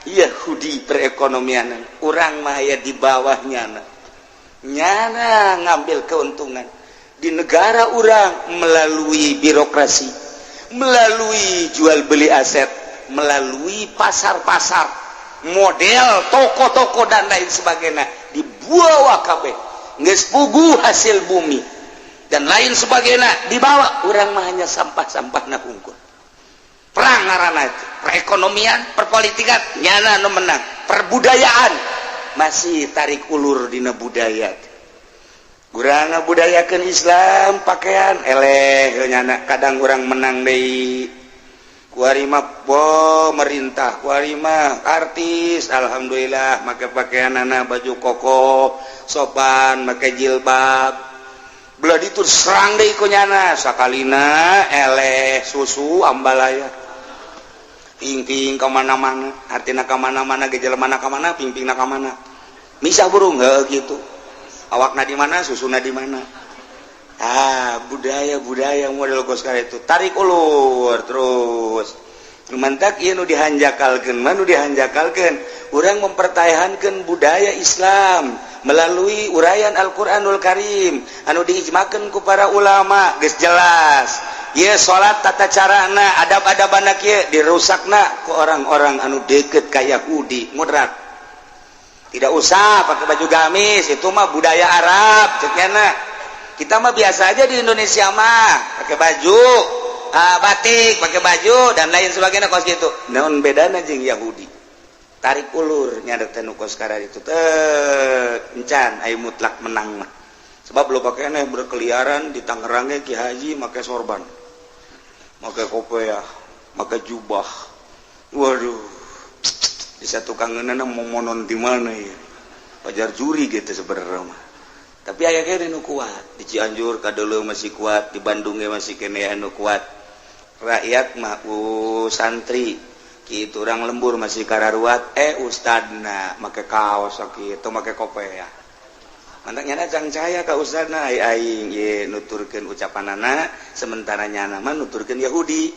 Yahudi perekonomian. Urang mah ya di bawahnya, nyana ngambil keuntungan di negara urang melalui birokrasi, melalui jual beli aset, melalui pasar-pasar model toko-toko, dan lain sebagainya. Dibawa kabeh, geus puguh hasil bumi dan lain sebagainya dibawa. Urang mah hanya sampah-sampah na hungkul. Perang ngaranna itu perekonomian, perpolitikan, nyana nu menang. Perbudayaan masih tarik ulur dina budaya. Urang ngabudayakeun Islam, pakaian eleh nyana. Kadang urang menang deui. Kuari mah pemerintah, kuari mah artis, alhamdulillah make pakaian anak baju koko sopan, make jilbab. Belah ditu serang deui ku nyana, sakalina eleh susu ambalaya. Pingping ka mana-mana, artina ka mana-mana, gejala mana ka mana, pingpingna ka mana. Misah burung heuh kitu. Awakna di mana, susuna di mana. Ah, budaya-budaya model kos itu tarik ulur terus. Mantak ieu nu dihanjakalkeun mah, nu dihanjakalkeun urang mempertahankan budaya Islam melalui uraian Al-Qur'anul Karim anu diijmakeun ku para ulama. Geus jelas ieu salat, tata carana, adab-adabana kieu, dirusakna ku orang-orang anu deket ka Yahudi moderat. Tidak usah pakai baju gamis, itu mah budaya Arab cek. Kita mah biasa aja di Indonesia mah, pakai baju batik, pakai baju dan lain sebagainya kos gitu. Naon bedana jeung Yahudi? Tarik ulur nyadar teh nu kos itu teh encan aya mutlak menang mah, sebab lo pakai berkeliaran di Tangerang ge, Ki Haji make sorban, make kopiah, make jubah. Waduh, bisa tukang ngeunana mau monon di mana ya, pajar juri gitu sebenarnya mah. Tapi aya kene nu kuat di Cianjur kadeuleung masih kuat, di Bandung ge masih kene anu kuat. Rakyat mah santri kitu, urang lembur masih kararuat, ustadna make kaos kitu, make kopiah. Mantak nyana cangcaya ka ustadna, ai aing ye nuturkeun ucapanana, sementara nyana mah nuturkeun Yahudi.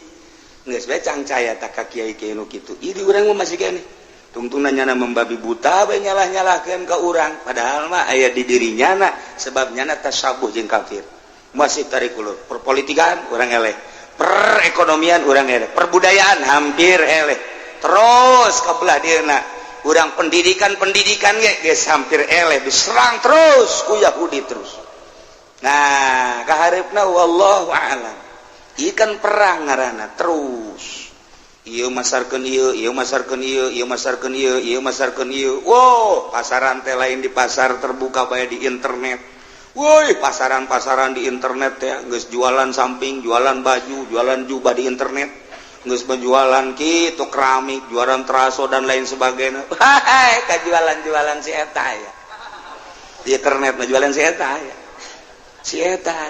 Geus bae cangcaya tak ka kiai-kiai nu kitu. Ieu di urang mah masih kene tungtungna nyana membabi buta bae, nyalah-nyalahkeun ka urang, padahal mah aya di diri nyana, sebab nyana tasabuh jeung kafir. Masih tarik ulur. Perpolitikan urang eleh, perekonomian urang eleh, perbudayaan hampir eleh, terus ke belah dieuna urang pendidikan, pendidikan ge geus hampir eleh, diserang terus ku Yahudi terus. Nah, kahareupna wallahu a'lam. Ikan perang ngaranna terus. Ieu masarkeun ieu, ieu masarkeun ieu, ieu masarkeun ieu, ieu masarkeun ieu. Wow, pasaran teh lain di pasar terbuka bae, di internet. Woi, pasaran-pasaran di internet ya, geus jualan samping, jualan baju, jualan jubah di internet. Geus penjualan kitu keramik, jualan teraso dan lain sebagainya. Hai, kajualan-jualan si eta ya. Di internet mah jualan si eta ya. Si eta.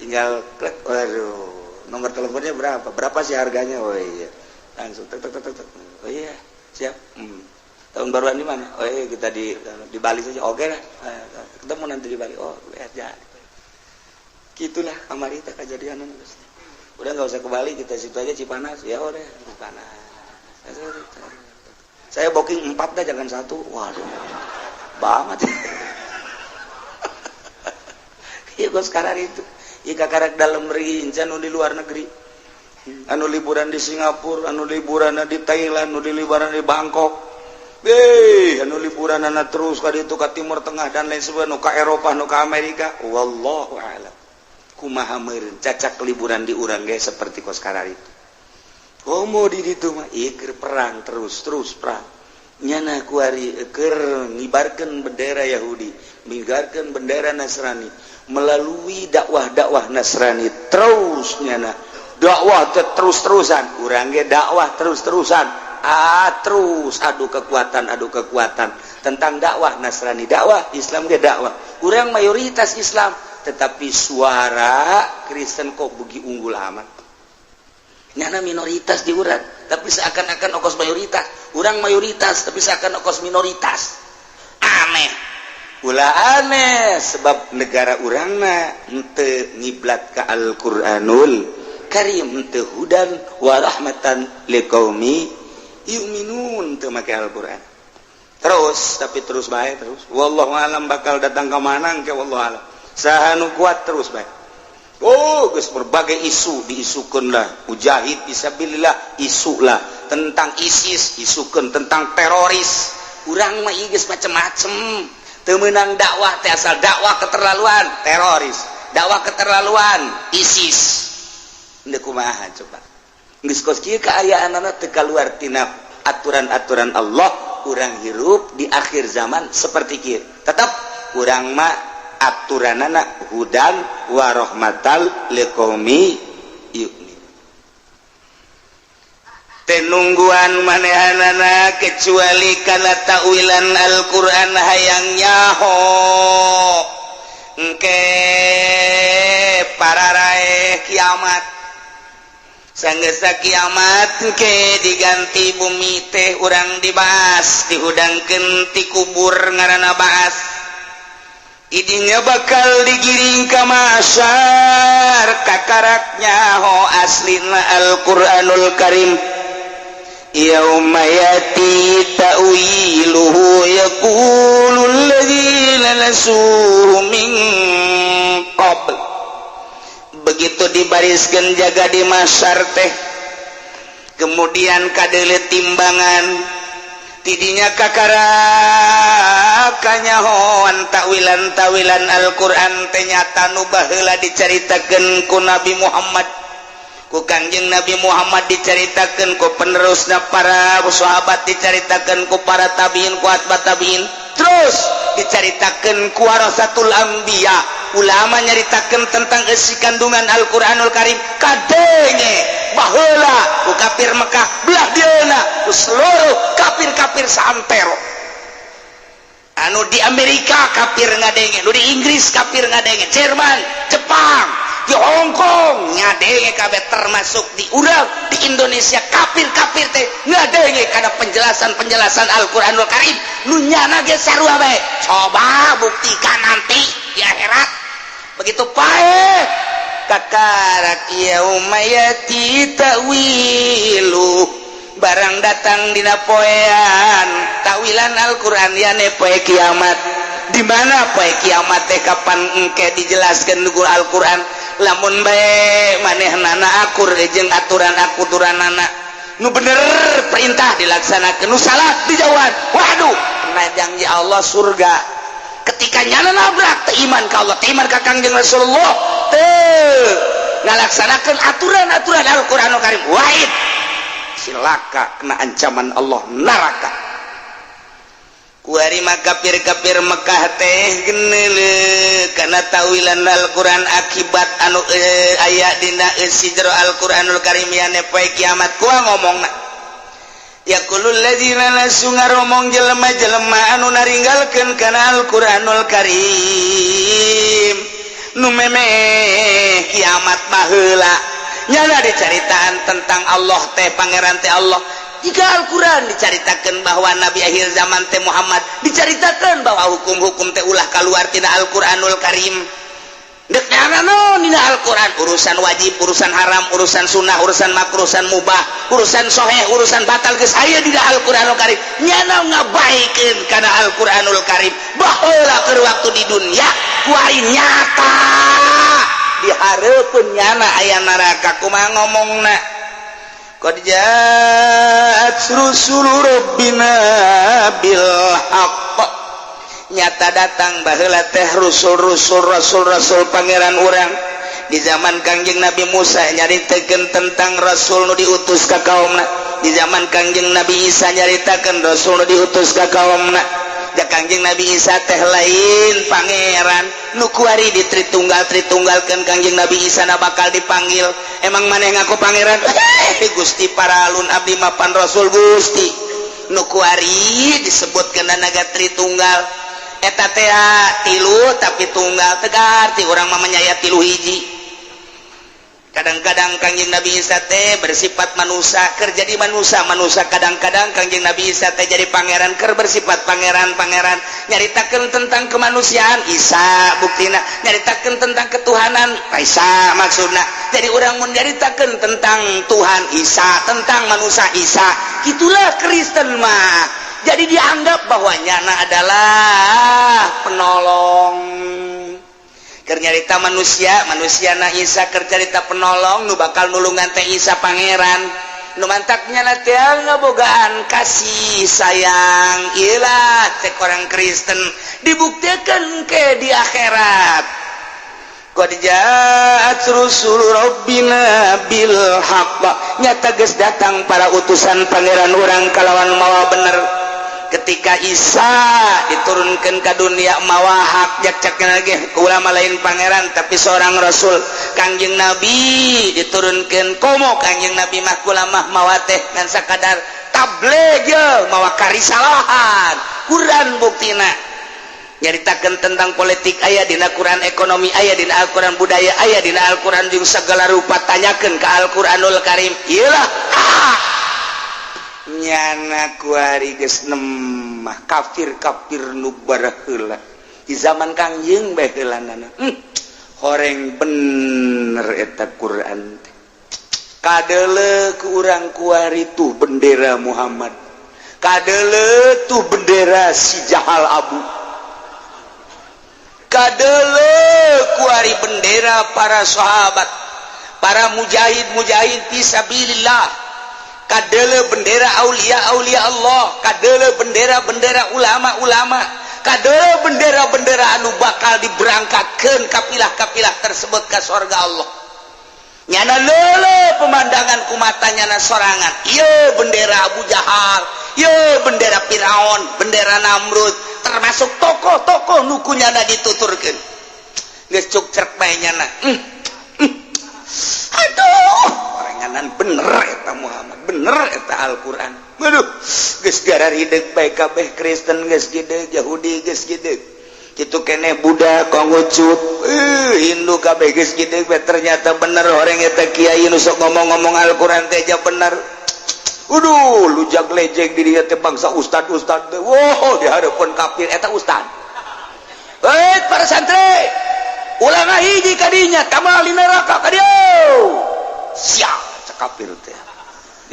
Tinggal klik, waduh, nomor teleponnya berapa? Berapa sih harganya? Oh iya. Langsung tek tek tek tek. Oh iya, siap. Tahun baruan di mana? Oh iya, kita di Bali saja. Oke lah. Ketemu nanti di Bali. Oh, lihat ya. Gitulah kamari teh kejadian. Udah nggak usah ke Bali, kita situ aja Cipanas. Ya udah, Cipanas. Saya booking empat dah, jangan satu. Waduh. Banget. Iya, gua sekarang itu. Iya, kakarak dalam negeri, incan di luar negeri. Anu liburan di Singapura, anu liburan di Thailand, anu liburan di Bangkok. Beh, anu liburan anak terus ka ditu ka Timur Tengah dan lain sebagainya, nu ka Eropa, nu ka Amerika. Wallahu a'lam. Kumaha meureun cacak liburan di urang ge seperti kos itu. Komo di ditu mah ieu keur perang terus, terus perang. Nyana kuari keur ngibarkeun bendera Yahudi, ngibarkeun bendera Nasrani melalui dakwah-dakwah Nasrani terus. Nyana dakwah terus-terusan, urang ge dakwah terus-terusan. Ah, terus adu kekuatan tentang dakwah Nasrani, dakwah Islam ge dakwah. Urang mayoritas Islam, tetapi suara Kristen kok begi unggul amat. Nyana minoritas di urang, tapi seakan-akan okos mayoritas. Urang mayoritas, tapi seakan okos minoritas. Aneh, ulah aneh, sebab negara urangna henteu ngiblat ka Al-Qur'anul Karim, henteu hudan wa rahmatan liqaumi yu'minun, teu make Al-Qur'an terus, tapi terus bae terus. Wallahu alam bakal datang ke mana ke, wallahu alam saha nu kuat, terus bae. Oh, geus berbagai isu diisukeun lah, mujahid fisabilillah isu lah, tentang ISIS isukeun, tentang teroris. Urang mah ieu geus macem-macem. Teu meunang dakwah teh, asal dakwah keterlaluan, teroris, dakwah keterlaluan, ISIS. Henteu kumaha coba? Geus kos kieu kaayaanana, teu kaluar tina aturan-aturan Allah. Urang hirup di akhir zaman seperti kieu, tetap urang mah aturanana hudan wa rahmatal liqaumi yu'min. Teu nungguan manehanana kecuali kana takwilan Al-Qur'an, hayang nyaho engke pararaeh kiamat. Sanggesa kiamat ke diganti bumi teh, urang diba'ats, dihudangkeun ti kubur, ngaranna ba'ats. Idinya bakal digiring ka mahsyar, kakarak nyaho aslina Al-Qur'anul Karim. Yauma yati ta'wiluhu yaqulu alladzina nasuhu min qabl. Begitu dibariskan jaga di mahsyar teh, kemudian kadele timbangan, tidinya kakarak kanyahoan takwilan tawilan Al-Qur'an teh nyata nu baheula dicaritakeun ku Nabi Muhammad, ku Kangjeng Nabi Muhammad, dicaritakeun ku penerusna para sahabat, dicaritakeun ku para tabiin, ku atba tabiin, terus dicaritakeun ku warasatul anbiya. Ulama nyaritakeun tentang isi kandungan Al-Qur'anul Karim, kadenge baheula ku kafir Mekah, belah dieuna ku seluruh kafir-kafir saantero. Anu di Amerika kafir ngadenge, nu di Inggris kafir ngadenge, Jerman, Jepang, di Hong Kong ngadenge kabeh, termasuk di urang di Indonesia kafir-kafir teh ngadenge kana penjelasan-penjelasan Al-Qur'anul Karim. Nu nyana ge sarua bae. Coba buktikan nanti di akhirat. Begitu paeh, kakarak yauma yati ta'wilu, barang datang dina poean takwilan Al-Qur'an, yane poe kiamat. Di mana poe kiamat teh, kapan engke dijelaskan ku Al-Qur'an. Lamun bae manehnana akur jeung aturan aturanana, nu bener perintah dilaksanakan, nu salah dijauhan, waduh, kena janji Allah surga. Ketika nyana nabrak, teu iman ka Allah, teu iman ka Kangjeng Rasulullah, teu ngalaksanakeun aturan-aturan Al-Qur'anul Karim, wahid silaka, kena ancaman Allah, neraka. Kuari mah kafir-kafir Mekah teh geneule kana tawilan Al-Qur'an, akibat anu aya dina eusi jero Al-Qur'anul Karim, yane poe kiamat. Kuah ngomongna, yaqulul ladzina nasu, ngaromong jelema-jelema anu naringgalkeun kana Al-Qur'anul Karim, nu memeh kiamat baheula. Nyana dicaritaan tentang Allah teh, pangeran teh Allah. Jika Al-Quran dicaritakan bahwa Nabi akhir zaman teh Muhammad, dicaritakan bahwa hukum-hukum teh ulah keluar tina Al-Quranul Karim. Dek nyana no dina Al-Quran, urusan wajib, urusan haram, urusan sunnah, urusan makruh, urusan mubah, urusan soheh, urusan batal, geus aya dina Al-Quranul Karim. Nyana ngabaikeun kana Al-Quranul Karim baheula keur waktu di dunia, kuari nyata di hareupeun nyana aya neraka. Kumaha ngomongna? Qad ja'at rusulu rabbina bil haqq, nyata datang baheula teh rusul-rusul, rasul-rasul pangeran urang. Di zaman Kangjeng Nabi Musa nyaritakeun tentang rasul nu diutus ka kaumna. Di zaman Kangjeng Nabi Isa nyaritakeun rasul nu diutus ka kaumna. Da Kangjeng Nabi Isa teh lain pangeran. Nu kuari di Tritunggal Tritunggalkeun Kangjeng Nabi Isa na bakal dipanggil, "Emang maneh ngaku pangeran?" "Eh, Gusti, paralun, abdi mapan rasul Gusti." Nu kuari disebutkeun naga Tritunggal eta teh tilu tapi tunggal tegar ti urang mah menyaya tilu hiji. Kadang-kadang Kangjeng Nabi Isa teh bersifat manusia, keur jadi manusia manusia. Kadang-kadang Kangjeng Nabi Isa teh jadi pangeran, keur bersifat pangeran pangeran, nyaritakeun tentang kemanusiaan Isa, buktina nyaritakeun tentang ketuhanan Isa. Maksudna jadi urang mun nyaritakeun tentang Tuhan Isa, tentang manusia Isa. Itulah Kristen mah. Jadi dianggap bahwa nyana adalah penolong. Keur nyarita manusia manusia na Isa, keur carita penolong nu bakal nulungan teh Isa pangeran. Nu mantaknya na teh ngabogaan kasih sayang ilah cek orang Kristen, dibuktikan ke di akhirat. Qad ja'at rusul rabbina bil haqq, nyata geus datang para utusan pangeran urang kalawan mawa bener. Ketika Isa diturunkan ke dunia mawa hak, jak lagi ulama lain pangeran tapi seorang rasul. Kangjeng Nabi diturunkan, komo Kangjeng Nabi mah ulama mawa teh ngan sakadar tabligh mawa karisalahan. Quran buktina nyaritakan tentang politik aya dina Quran, ekonomi aya dina Al-Quran, budaya aya dina Al-Quran, jeung segala rupa tanyakan ke Al-Quranul Karim. Iyalah, ah! Nyana kuari geus nemah kafir-kafir nu baraheula di zaman Kangjeng bae heulanana. Horeng bener eta Quran teh. Kadeuleu ku urang kuari tuh bendera Muhammad, kadeuleu tuh bendera si Jahal Abu, kadeuleu kuari bendera para sahabat, para mujahid-mujahid fisabilillah, kadeuleu bendera aulia aulia Allah, kadeuleu bendera-bendera ulama-ulama, kadeuleu bendera-bendera anu bakal diberangkatkan kapilah-kapilah tersebut ke sorga Allah. Nyana lele pemandangan ku mata nyana sorangan. Iya, bendera Abu Jahal, iya, bendera Firaun, bendera Namrud, termasuk tokoh-tokoh nu ku nyana dituturkeun geus cuk cerk bae nyana. Aduh, orenganan bener eta Muhammad, bener eta Al-Qur'an. Aduh, geus gararideg bae kabeh. Kristen geus gede, Yahudi geus gede, kitu keneh Buddha, Konghucu, Hindu, kabeh geus gede bae. Ternyata bener orang eta kiai nu sok ngomong-ngomong Al-Qur'an teh aja bener. Uduh, lujak lejek di dia teh bangsa ustad-ustad teh. Wow, di hadapan kafir eta ustad. Hei, para santri, ulah ngahiji kadinya, tamal di neraka kadieu. Siap, cek kafir teh.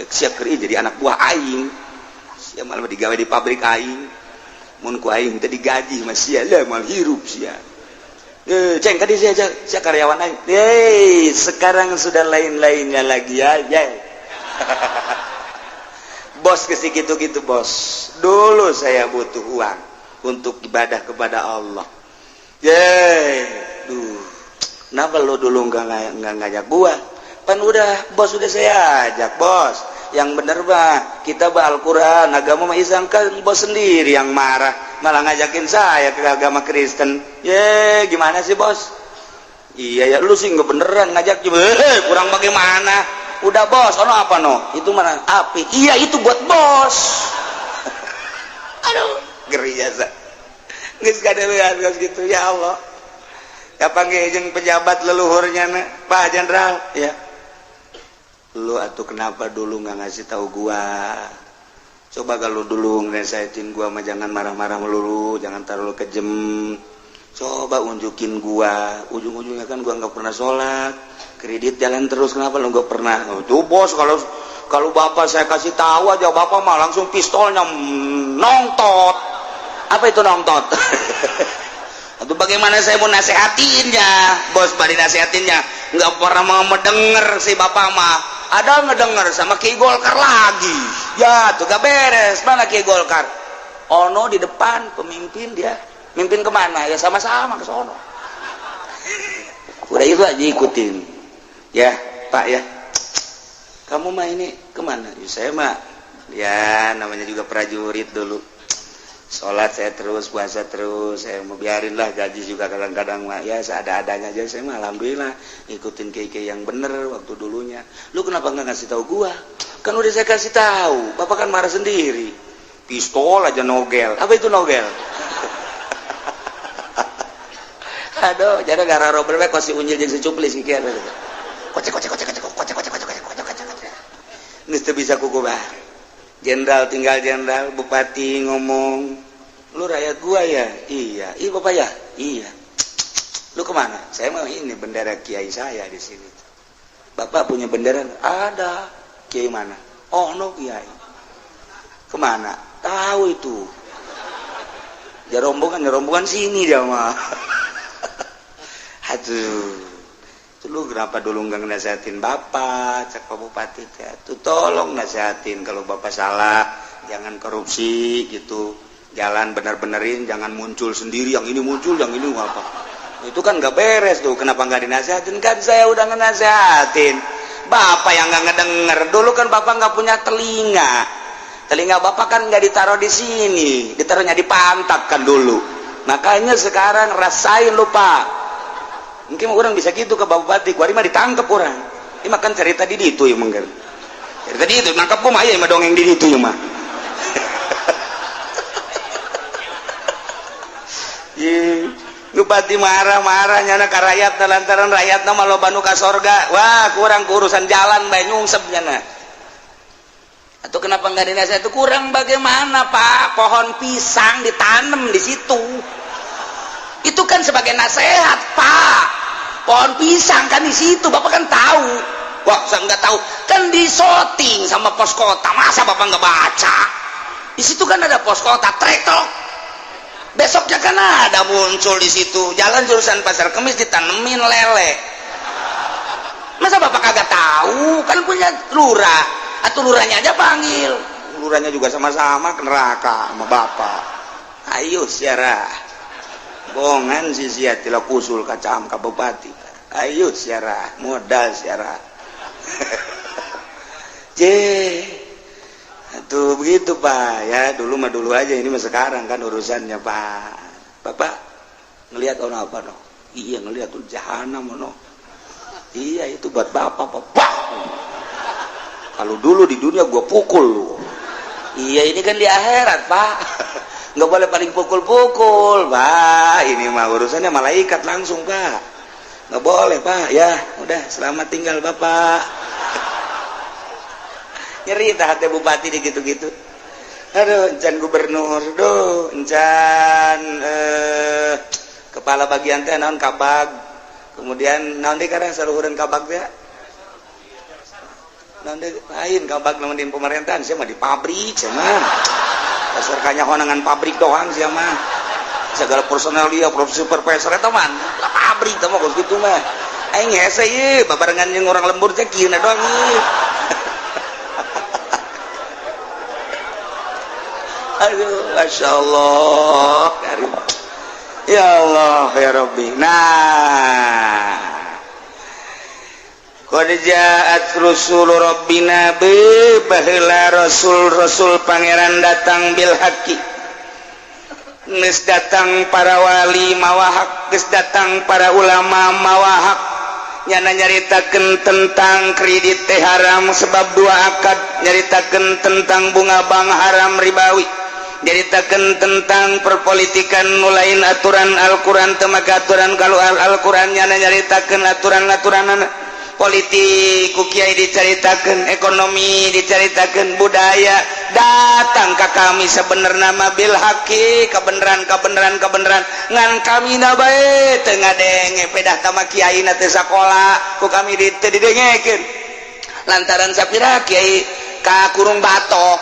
Ya siap keur jadi anak buah aing. Sia malah digawe di pabrik aing. Mun ku aing teh digaji mah sia lah mal hirup sia. Eh, ceng kadi sia, sia karyawan aing. Hei, sekarang sudah lain-lainnya lagi ya. Ya. Bos ke gitu-gitu, bos. Dulu saya butuh uang untuk ibadah kepada Allah. Yeay, duh. Kenapa lo dulu nggak ngajak gua? Pan udah, bos, udah saya ajak, bos. Yang bener bah, kita bah Al-Quran, agama mah Islam. Kan bos sendiri yang marah, malah ngajakin saya ke agama Kristen. Ye, gimana sih, bos? Iya ya, lu sih nggak beneran ngajak juga. Eh, kurang bagaimana? Udah, bos, ono apa no? Itu mana api? Iya, itu buat bos. Aduh, ngeri jasa. Geus kadeuleuan geus gitu, ya Allah. Kapan jeung pejabat leluhurnya na, Pak Jenderal, ya. Lu atuh kenapa dulu nggak ngasih tahu gua? Coba kalau dulu ngerasain gua mah jangan marah-marah melulu, jangan terlalu kejem. Coba unjukin gua, ujung-ujungnya kan gua nggak pernah sholat, kredit jalan terus, kenapa lu nggak pernah? Oh, tuh bos, kalau kalau bapak saya kasih tahu aja, bapak mah langsung pistolnya nongtot. Apa itu nongtot? Atau bagaimana saya mau nasehatinnya, bos? Bari nasehatinnya nggak pernah mau mendengar si bapak mah. Ada ngedenger sama Ki Golkar lagi ya, tuh gak beres. Mana Ki Golkar? Ono di depan, pemimpin dia. Mimpin kemana ya? Sama-sama ke sono. Udah, itu aja ikutin ya, Pak, ya. Kamu mah ini kemana ya? Saya mah ya namanya juga prajurit dulu, sholat saya terus, puasa terus. Saya mau biarin lah, gaji juga kadang-kadang mah ya seada-adanya aja. Saya mah alhamdulillah ikutin kiai yang bener waktu dulunya. Lu kenapa nggak ngasih tahu gua? Kan udah saya kasih tahu, bapak kan marah sendiri, pistol aja nogel. Apa itu nogel? Aduh, jadi gara Robert kok si unyil jeung si cuplis kieu. Kocek kocek kocek kocek kocek kocek kocek kocek kocek kocek. Geus teu bisa kukuba. Jenderal tinggal jenderal, bupati ngomong, "Lu rakyat gua ya?" "Iya." "Iya, bapak ya?" "Iya." "Lu kemana?" "Saya mau ini bendera kiai saya di sini." "Bapak punya bendera?" "Ada." "Kiai mana?" "Oh no, kiai." "Kemana?" "Tahu itu ya rombongan, ya rombongan sini dia mah." Aduh, itu lu kenapa dulu nggak nasehatin bapak? Cek Pak Bupati teh. Tuh, tolong nasehatin kalau bapak salah, jangan korupsi gitu. Jalan bener-benerin, jangan muncul sendiri, yang ini muncul, yang ini apa. Itu kan nggak beres tuh. Kenapa nggak dinasehatin? Kan saya udah ngenasehatin. Bapak yang nggak ngedenger. Dulu kan bapak nggak punya telinga. Telinga bapak kan nggak ditaruh di sini, ditaruhnya di pantat kan dulu. Makanya sekarang rasain lupa. Mungkin orang bisa gitu ke bupati, kuari mah ditangkep orang. Ini makan cerita di itu ya mungkin. Cerita di itu nangkep gua mah ya mah dongeng di itu ya mah. Ye, bupati marah-marah nyana ka rakyat lantaran rakyatna mah loba nu ka sorga. Wah, kurang urusan jalan bae nyungsep nyana. Atau kenapa nggak dinasihat itu kurang bagaimana Pak? Pohon pisang ditanam di situ. Itu kan sebagai nasihat Pak. Pohon pisang kan di situ, Bapak kan tahu. Wah, saya nggak tahu. Kan disoting sama pos kota. Masa Bapak nggak baca? Di situ kan ada pos kota, trektok. Besoknya kan ada muncul di situ. Jalan jurusan Pasar Kemis ditanemin lele. Masa Bapak kagak tahu? Kan punya lurah. Atau lurahnya aja panggil. Lurahnya juga sama-sama ke neraka sama Bapak. Ayo siara. Bongan si sia tilak usul kacam ka bupati. Ayo siara, modal siara. J. Tuh begitu Pak ya, dulu mah dulu aja, ini mah sekarang kan urusannya Pak. Bapak ngelihat ono apa no? Iya ngelihat tuh jahanam ono. Iya itu buat Bapak, Bapak. Kalau dulu di dunia gua pukul lu. Iya ini kan di akhirat Pak. Nggak boleh paling pukul-pukul Pak. Ini mah urusannya malaikat langsung Pak. Nggak boleh Pak. Ya udah selamat tinggal Bapak. Nyeri tah hati bupati di gitu-gitu. Aduh, encan gubernur, duh, encan kepala bagian teh naon kabag. Kemudian naon deui karena saluhureun kabag teh? Naon deui lain kabag lamun di pemerintahan sia mah di pabrik sia mah. Dasar kanyahoangan pabrik doang sia mah. Segala personel dia supervisor eta mah lah pabrik teh mah kos kitu mah. Aing hese ieu babarengan jeung orang lembur teh kieu doang ieu. Aduh, Masya Allah. Ya Allah, ya Rabbi. Nah, qad ja'at rusul rabbina bi baheula rasul-rasul pangeran datang bil haqqi. Geus datang para wali mawa hak, geus datang para ulama mawa hak. Nyana nyaritakeun tentang kredit teh haram sebab dua akad, nyaritakeun tentang bunga bank haram ribawi, nyaritakeun tentang perpolitikan nu lain aturan Al-Qur'an teu make aturan kalau Al-Qur'an, nyana nyaritakeun aturan-aturanana politik ku kiai dicaritakeun, ekonomi dicaritakeun, budaya datang ka kami sebenarnya mah bil haqqi, kebenaran kebenaran kebenaran ngan kami na bae teu ngadenge pedah tama kiai na teu sakola ku kami teu didengekeun lantaran sapira kiai ka kurung batok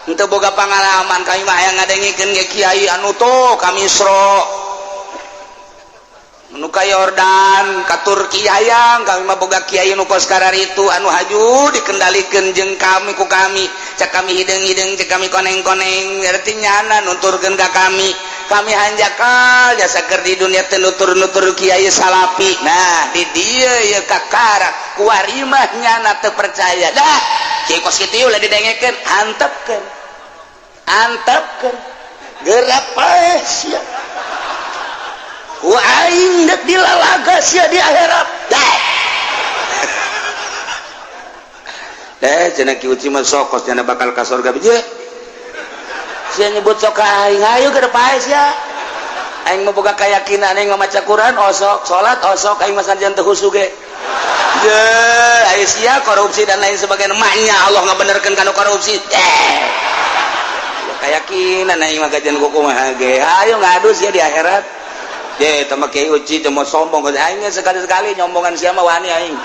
henteu boga pengalaman. Kami mah hayang ngadengekeun ge kiai anu tuh ka Misro nu ka Yordan ka Turki, hayang kami mah boga kiai nu kos kararitu anu haju dikendalikeun jeung kami ku kami, cek kami hideung-hideung, cek kami koneng-koneng, berarti nyana nuturkeun ka kami. Kami hanjakal jasa keur di dunia teu nutur-nutur kiai salapi. Nah di dieu ieu kakara kuari mah nyana teu percaya dah kiai kos kitu ulah didengekeun, antepkeun antepkeun gerak paeh sia ku aing dek dilalaga sia di akhirat. Dah deh cenah Ki Uci mah sokos cenah bakal ka surga biji sia nyebut sok ka aing, ayo ke paeh sia. Aing mah boga keyakinan, aing maca Quran osok, salat osok, aing mah sanajan teu khusyuk ge. Ye, ayo sia korupsi dan lain sebagainya, maknya Allah ngabenerkeun kana korupsi. Keyakinan aing mah gajian kumaha ge, ayo ngadu sia di akhirat. Je, tama Kiai Uci teu mau sombong, aing sekali-sekali nyombongan sia mah wani aing.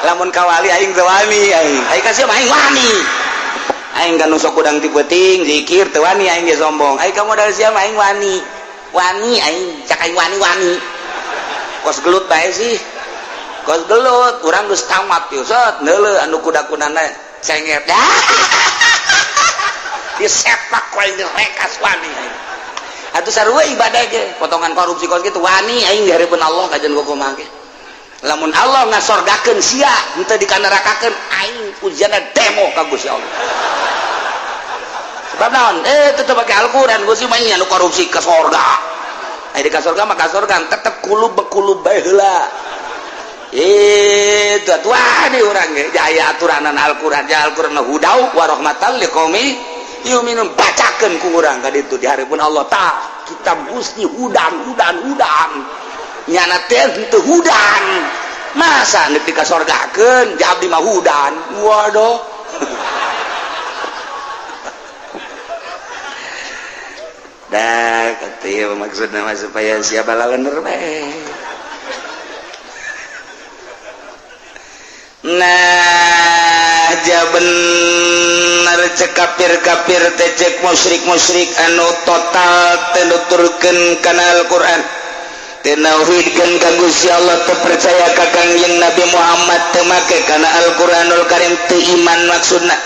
Lamun ka wali aing teu wani aing. Aing ka sia mah aing wani. Aing kan nu sok kudang ti peuting zikir teu wani aing ge sombong. Aing ka modal sia mah aing wani. Wani aing, cak aing wani-wani. Kos gelut bae sih. Kos gelut, urang geus tamat ieu sot neuleuh anu kuda-kudana cengek. Disepak ku aing rekas wani aing. Atuh sarua ibadah ge, potongan korupsi kos kitu wani aing di hareupeun Allah kajian kumaha ge. Lamun Allah ngasorgakeun sia henteu dikanerakakeun aing ujianna demo ka Gusti Allah. Sebab naon? Tetep pakai Al-Qur'an. Gusti mah nya nu korupsi ke sorga. Di ka sorga mah ka sorga, tetep kulub bekulub bae heula. Itu atuh di urang ge jaya aturanan Al-Qur'an. Ja Al-Qur'an hudau wa rahmatan liqaumi yu'minun, bacakeun ku urang ka ditu di hareupeun Allah. Tah, kitab Gusti hudan hudan hudan, nyana teh teu hudan, masa neuk dikasorgakeun? Ja abdi mah hudan. Waduh. Dah kata maksudna mah supaya siapa lalener bae. Nah, ja bener cek kafir-kafir teh, cek musyrik-musyrik anu total teu nuturkeun kana Al-Qur'an, teu nauhidkeun ka Gusti Allah, teu percaya ka Kangjeng Nabi Muhammad, teu make kana Al-Qur'anul Karim, teu iman maksudna,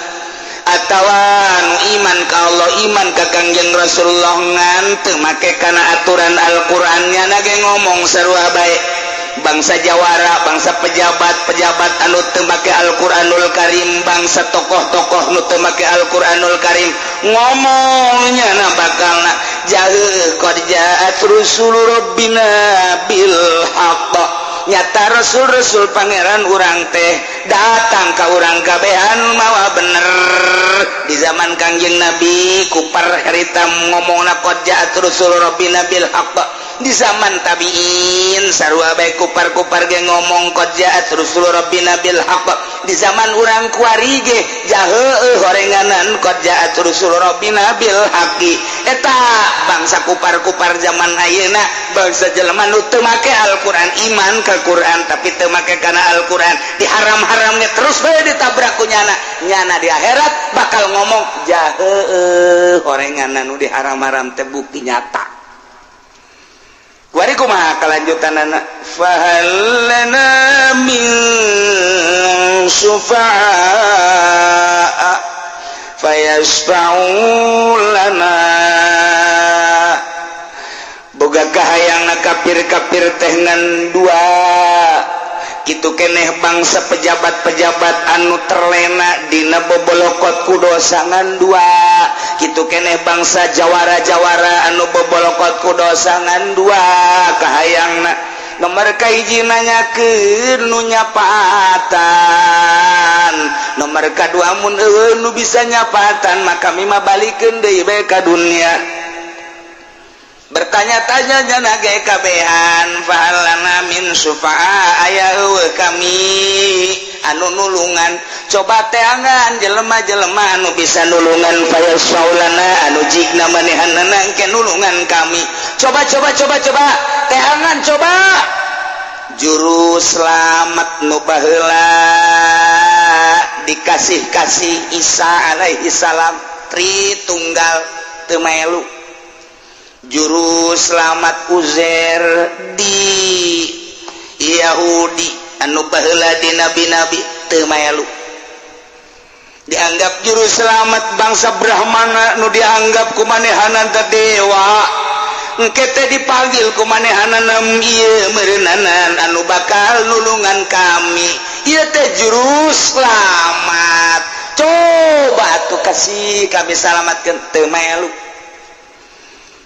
atawa nu iman ka Allah, iman ka Kangjeng Rasulullah, ngan teu make kana aturan Al-Qur'an, nyana ge ngomong sarua bae. Bangsa jawara, bangsa pejabat-pejabat anu teu make Al-Qur'anul Karim, bangsa tokoh-tokoh nu teu make Al-Qur'anul Karim, ngomongnya na bakalna jauh qad ja'at rusul rabbina bil haqq, nyata rasul-rasul pangeran urang teh datang ka urang kabehan mawa bener. Di zaman Kangjeng Nabi kupar harita ngomongna qad ja'at rusul rabbina bil haqq. Di zaman tabiin sarua bae, kupar-kupar ge ngomong qad ja'at rusul rabbina bil haqq. Di zaman urang kuari ge jaheueuh horenganan qad ja'at rusul rabbina bil haqqi. Eta bangsa kupar-kupar zaman ayeuna, bangsa jelema nu teu make Al-Qur'an, iman ka Quran tapi teu make kana Al-Qur'an, diharam-haramnya terus bae ditabrak ku nyana, nyana di akhirat bakal ngomong jaheueuh horenganan nu diharam-haram teh bukti nyata. Kuari kumaha kelanjutanana? Fahal lana min syufa'a fayasfa'u lana. Boga kahayang kafir-kafir teh ngan dua kitu keneh, bangsa pejabat-pejabat anu terlena dina bobolokot ku dosa ngan dua kitu keneh, bangsa jawara-jawara anu bobolokot ku dosa ngan dua kahayangna. Nomor kahiji, nanyakeun nu nyapatan. Nomor kadua, mun eueuh nu bisa nyapatan maka kami mah balikeun deui bae ka dunia. Bertanya-tanya jana ge kabehan, fahalana min syufa'a, aya eueuh kami anu nulungan? Coba teangan jelema-jelema anu bisa nulungan, fayasfaulana, anu jigna manehanana engke nulungan kami. Coba coba coba coba teangan, coba juru selamat nu baheula dikasih-kasih Isa alaihi salam, Tritunggal, teu melu. Juru selamat Uzair di Yahudi anu baheula di nabi-nabi, teu melu. Dianggap juru selamat bangsa Brahmana nu dianggap ku manehanana teh dewa, engke teh dipanggil ku manehanana, ieu meureunana anu bakal nulungan kami, ieu teh juru selamat, coba atuh kasih kami selamatkeun, teu melu.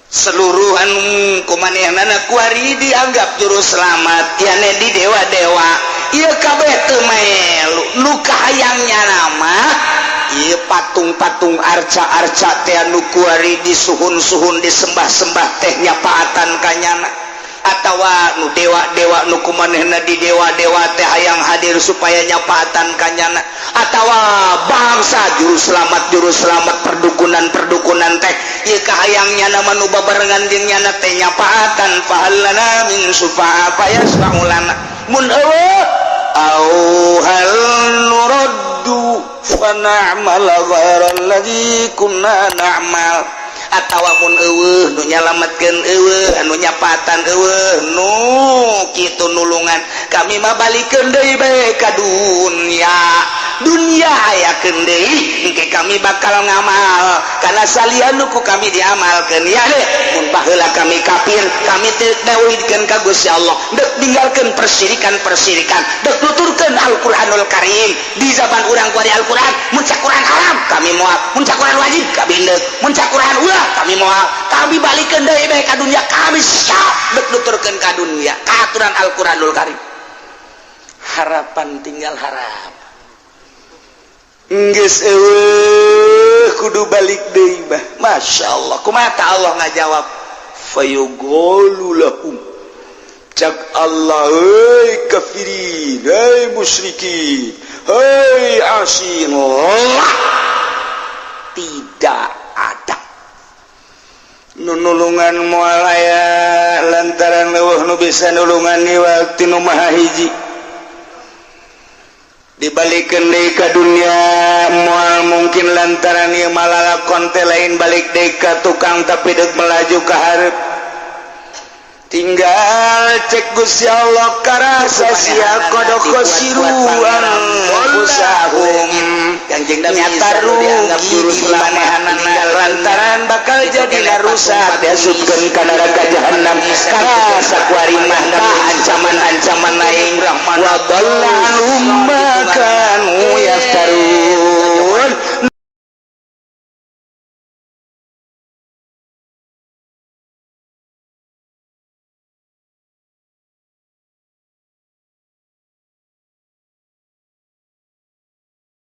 Seluruh anu kumanehanana kuari dianggap juru selamat yane di dewa-dewa ieu kabeh teu melu. Nu kahayangnya nama ieu patung-patung, arca-arca teh anu kuari disuhun-suhun, disembah-sembah teh nyapaatan kanyana, atawa nu dewa-dewa nu kumanehna di dewa-dewa teh hayang hadir supaya nyapaatan kanyana, atawa bangsa juru selamat perdukunan-perdukunan teh ieu kahayangnya nama nu babarengan jeung nyana teh nyapaatan. Fahallana min syufa'a fayasfa'u lana. Mun eueuh, au hal nuraddu fa na'mal ghaira alladzi kunna na'mal, atawa mun eueuh nu nyalametkeun, eueuh anu nyapatan, eueuh nu kitu nulungan kami mah, balikeun deui bae ka dunya. Dunia ayakeun deui, engke kami bakal ngamal kana salian nu ku kami diamalkeun. Ya deh, mun baheula kami kafir, kami teu tauhidkeun ka Gusti Allah, deuk ninggalkeun persirikan-persirikan, deuk nuturkeun Al-Qur'anul Karim. Di zaman urang kuari Al-Qur'an, mun cek Quran haram, kami Kami moal. Mun cakuran wajib, kami endek. Mun cakuran ulah, kami moal. Kami balikeun deui bae ka dunya. Kami siap dek nuturkeun ka dunya ka aturan Al-Qur'anul Karim. Harapan tinggal harap. Geus eueuh, kudu balik deui bah. Masya Allah, kumaha ta Allah ngajawab? Fayuqalu lahum, cak Allah, hei kafirin, hei musyrikin, hei asin lah, tidak ada nunulungan, moal aya, lantaran leuweuh nu bisa nulungan waktu nu maha hiji. Dibalikkan deui ka dunia moal mungkin, lantaran ieu malalakon teh lain balik deui ka tukang, tapi deuk melaju ka hareup. Tinggal cek Gusti Allah, karasa sia, qad khasiru anfusahum, nyata rugi di manehanana, lantaran bakal jadi rusak, diasupkeun ka neraka jahanam. Karasa kuari mah ancaman-ancaman aing. Wa dhalla anhum ma kanu yaftarun.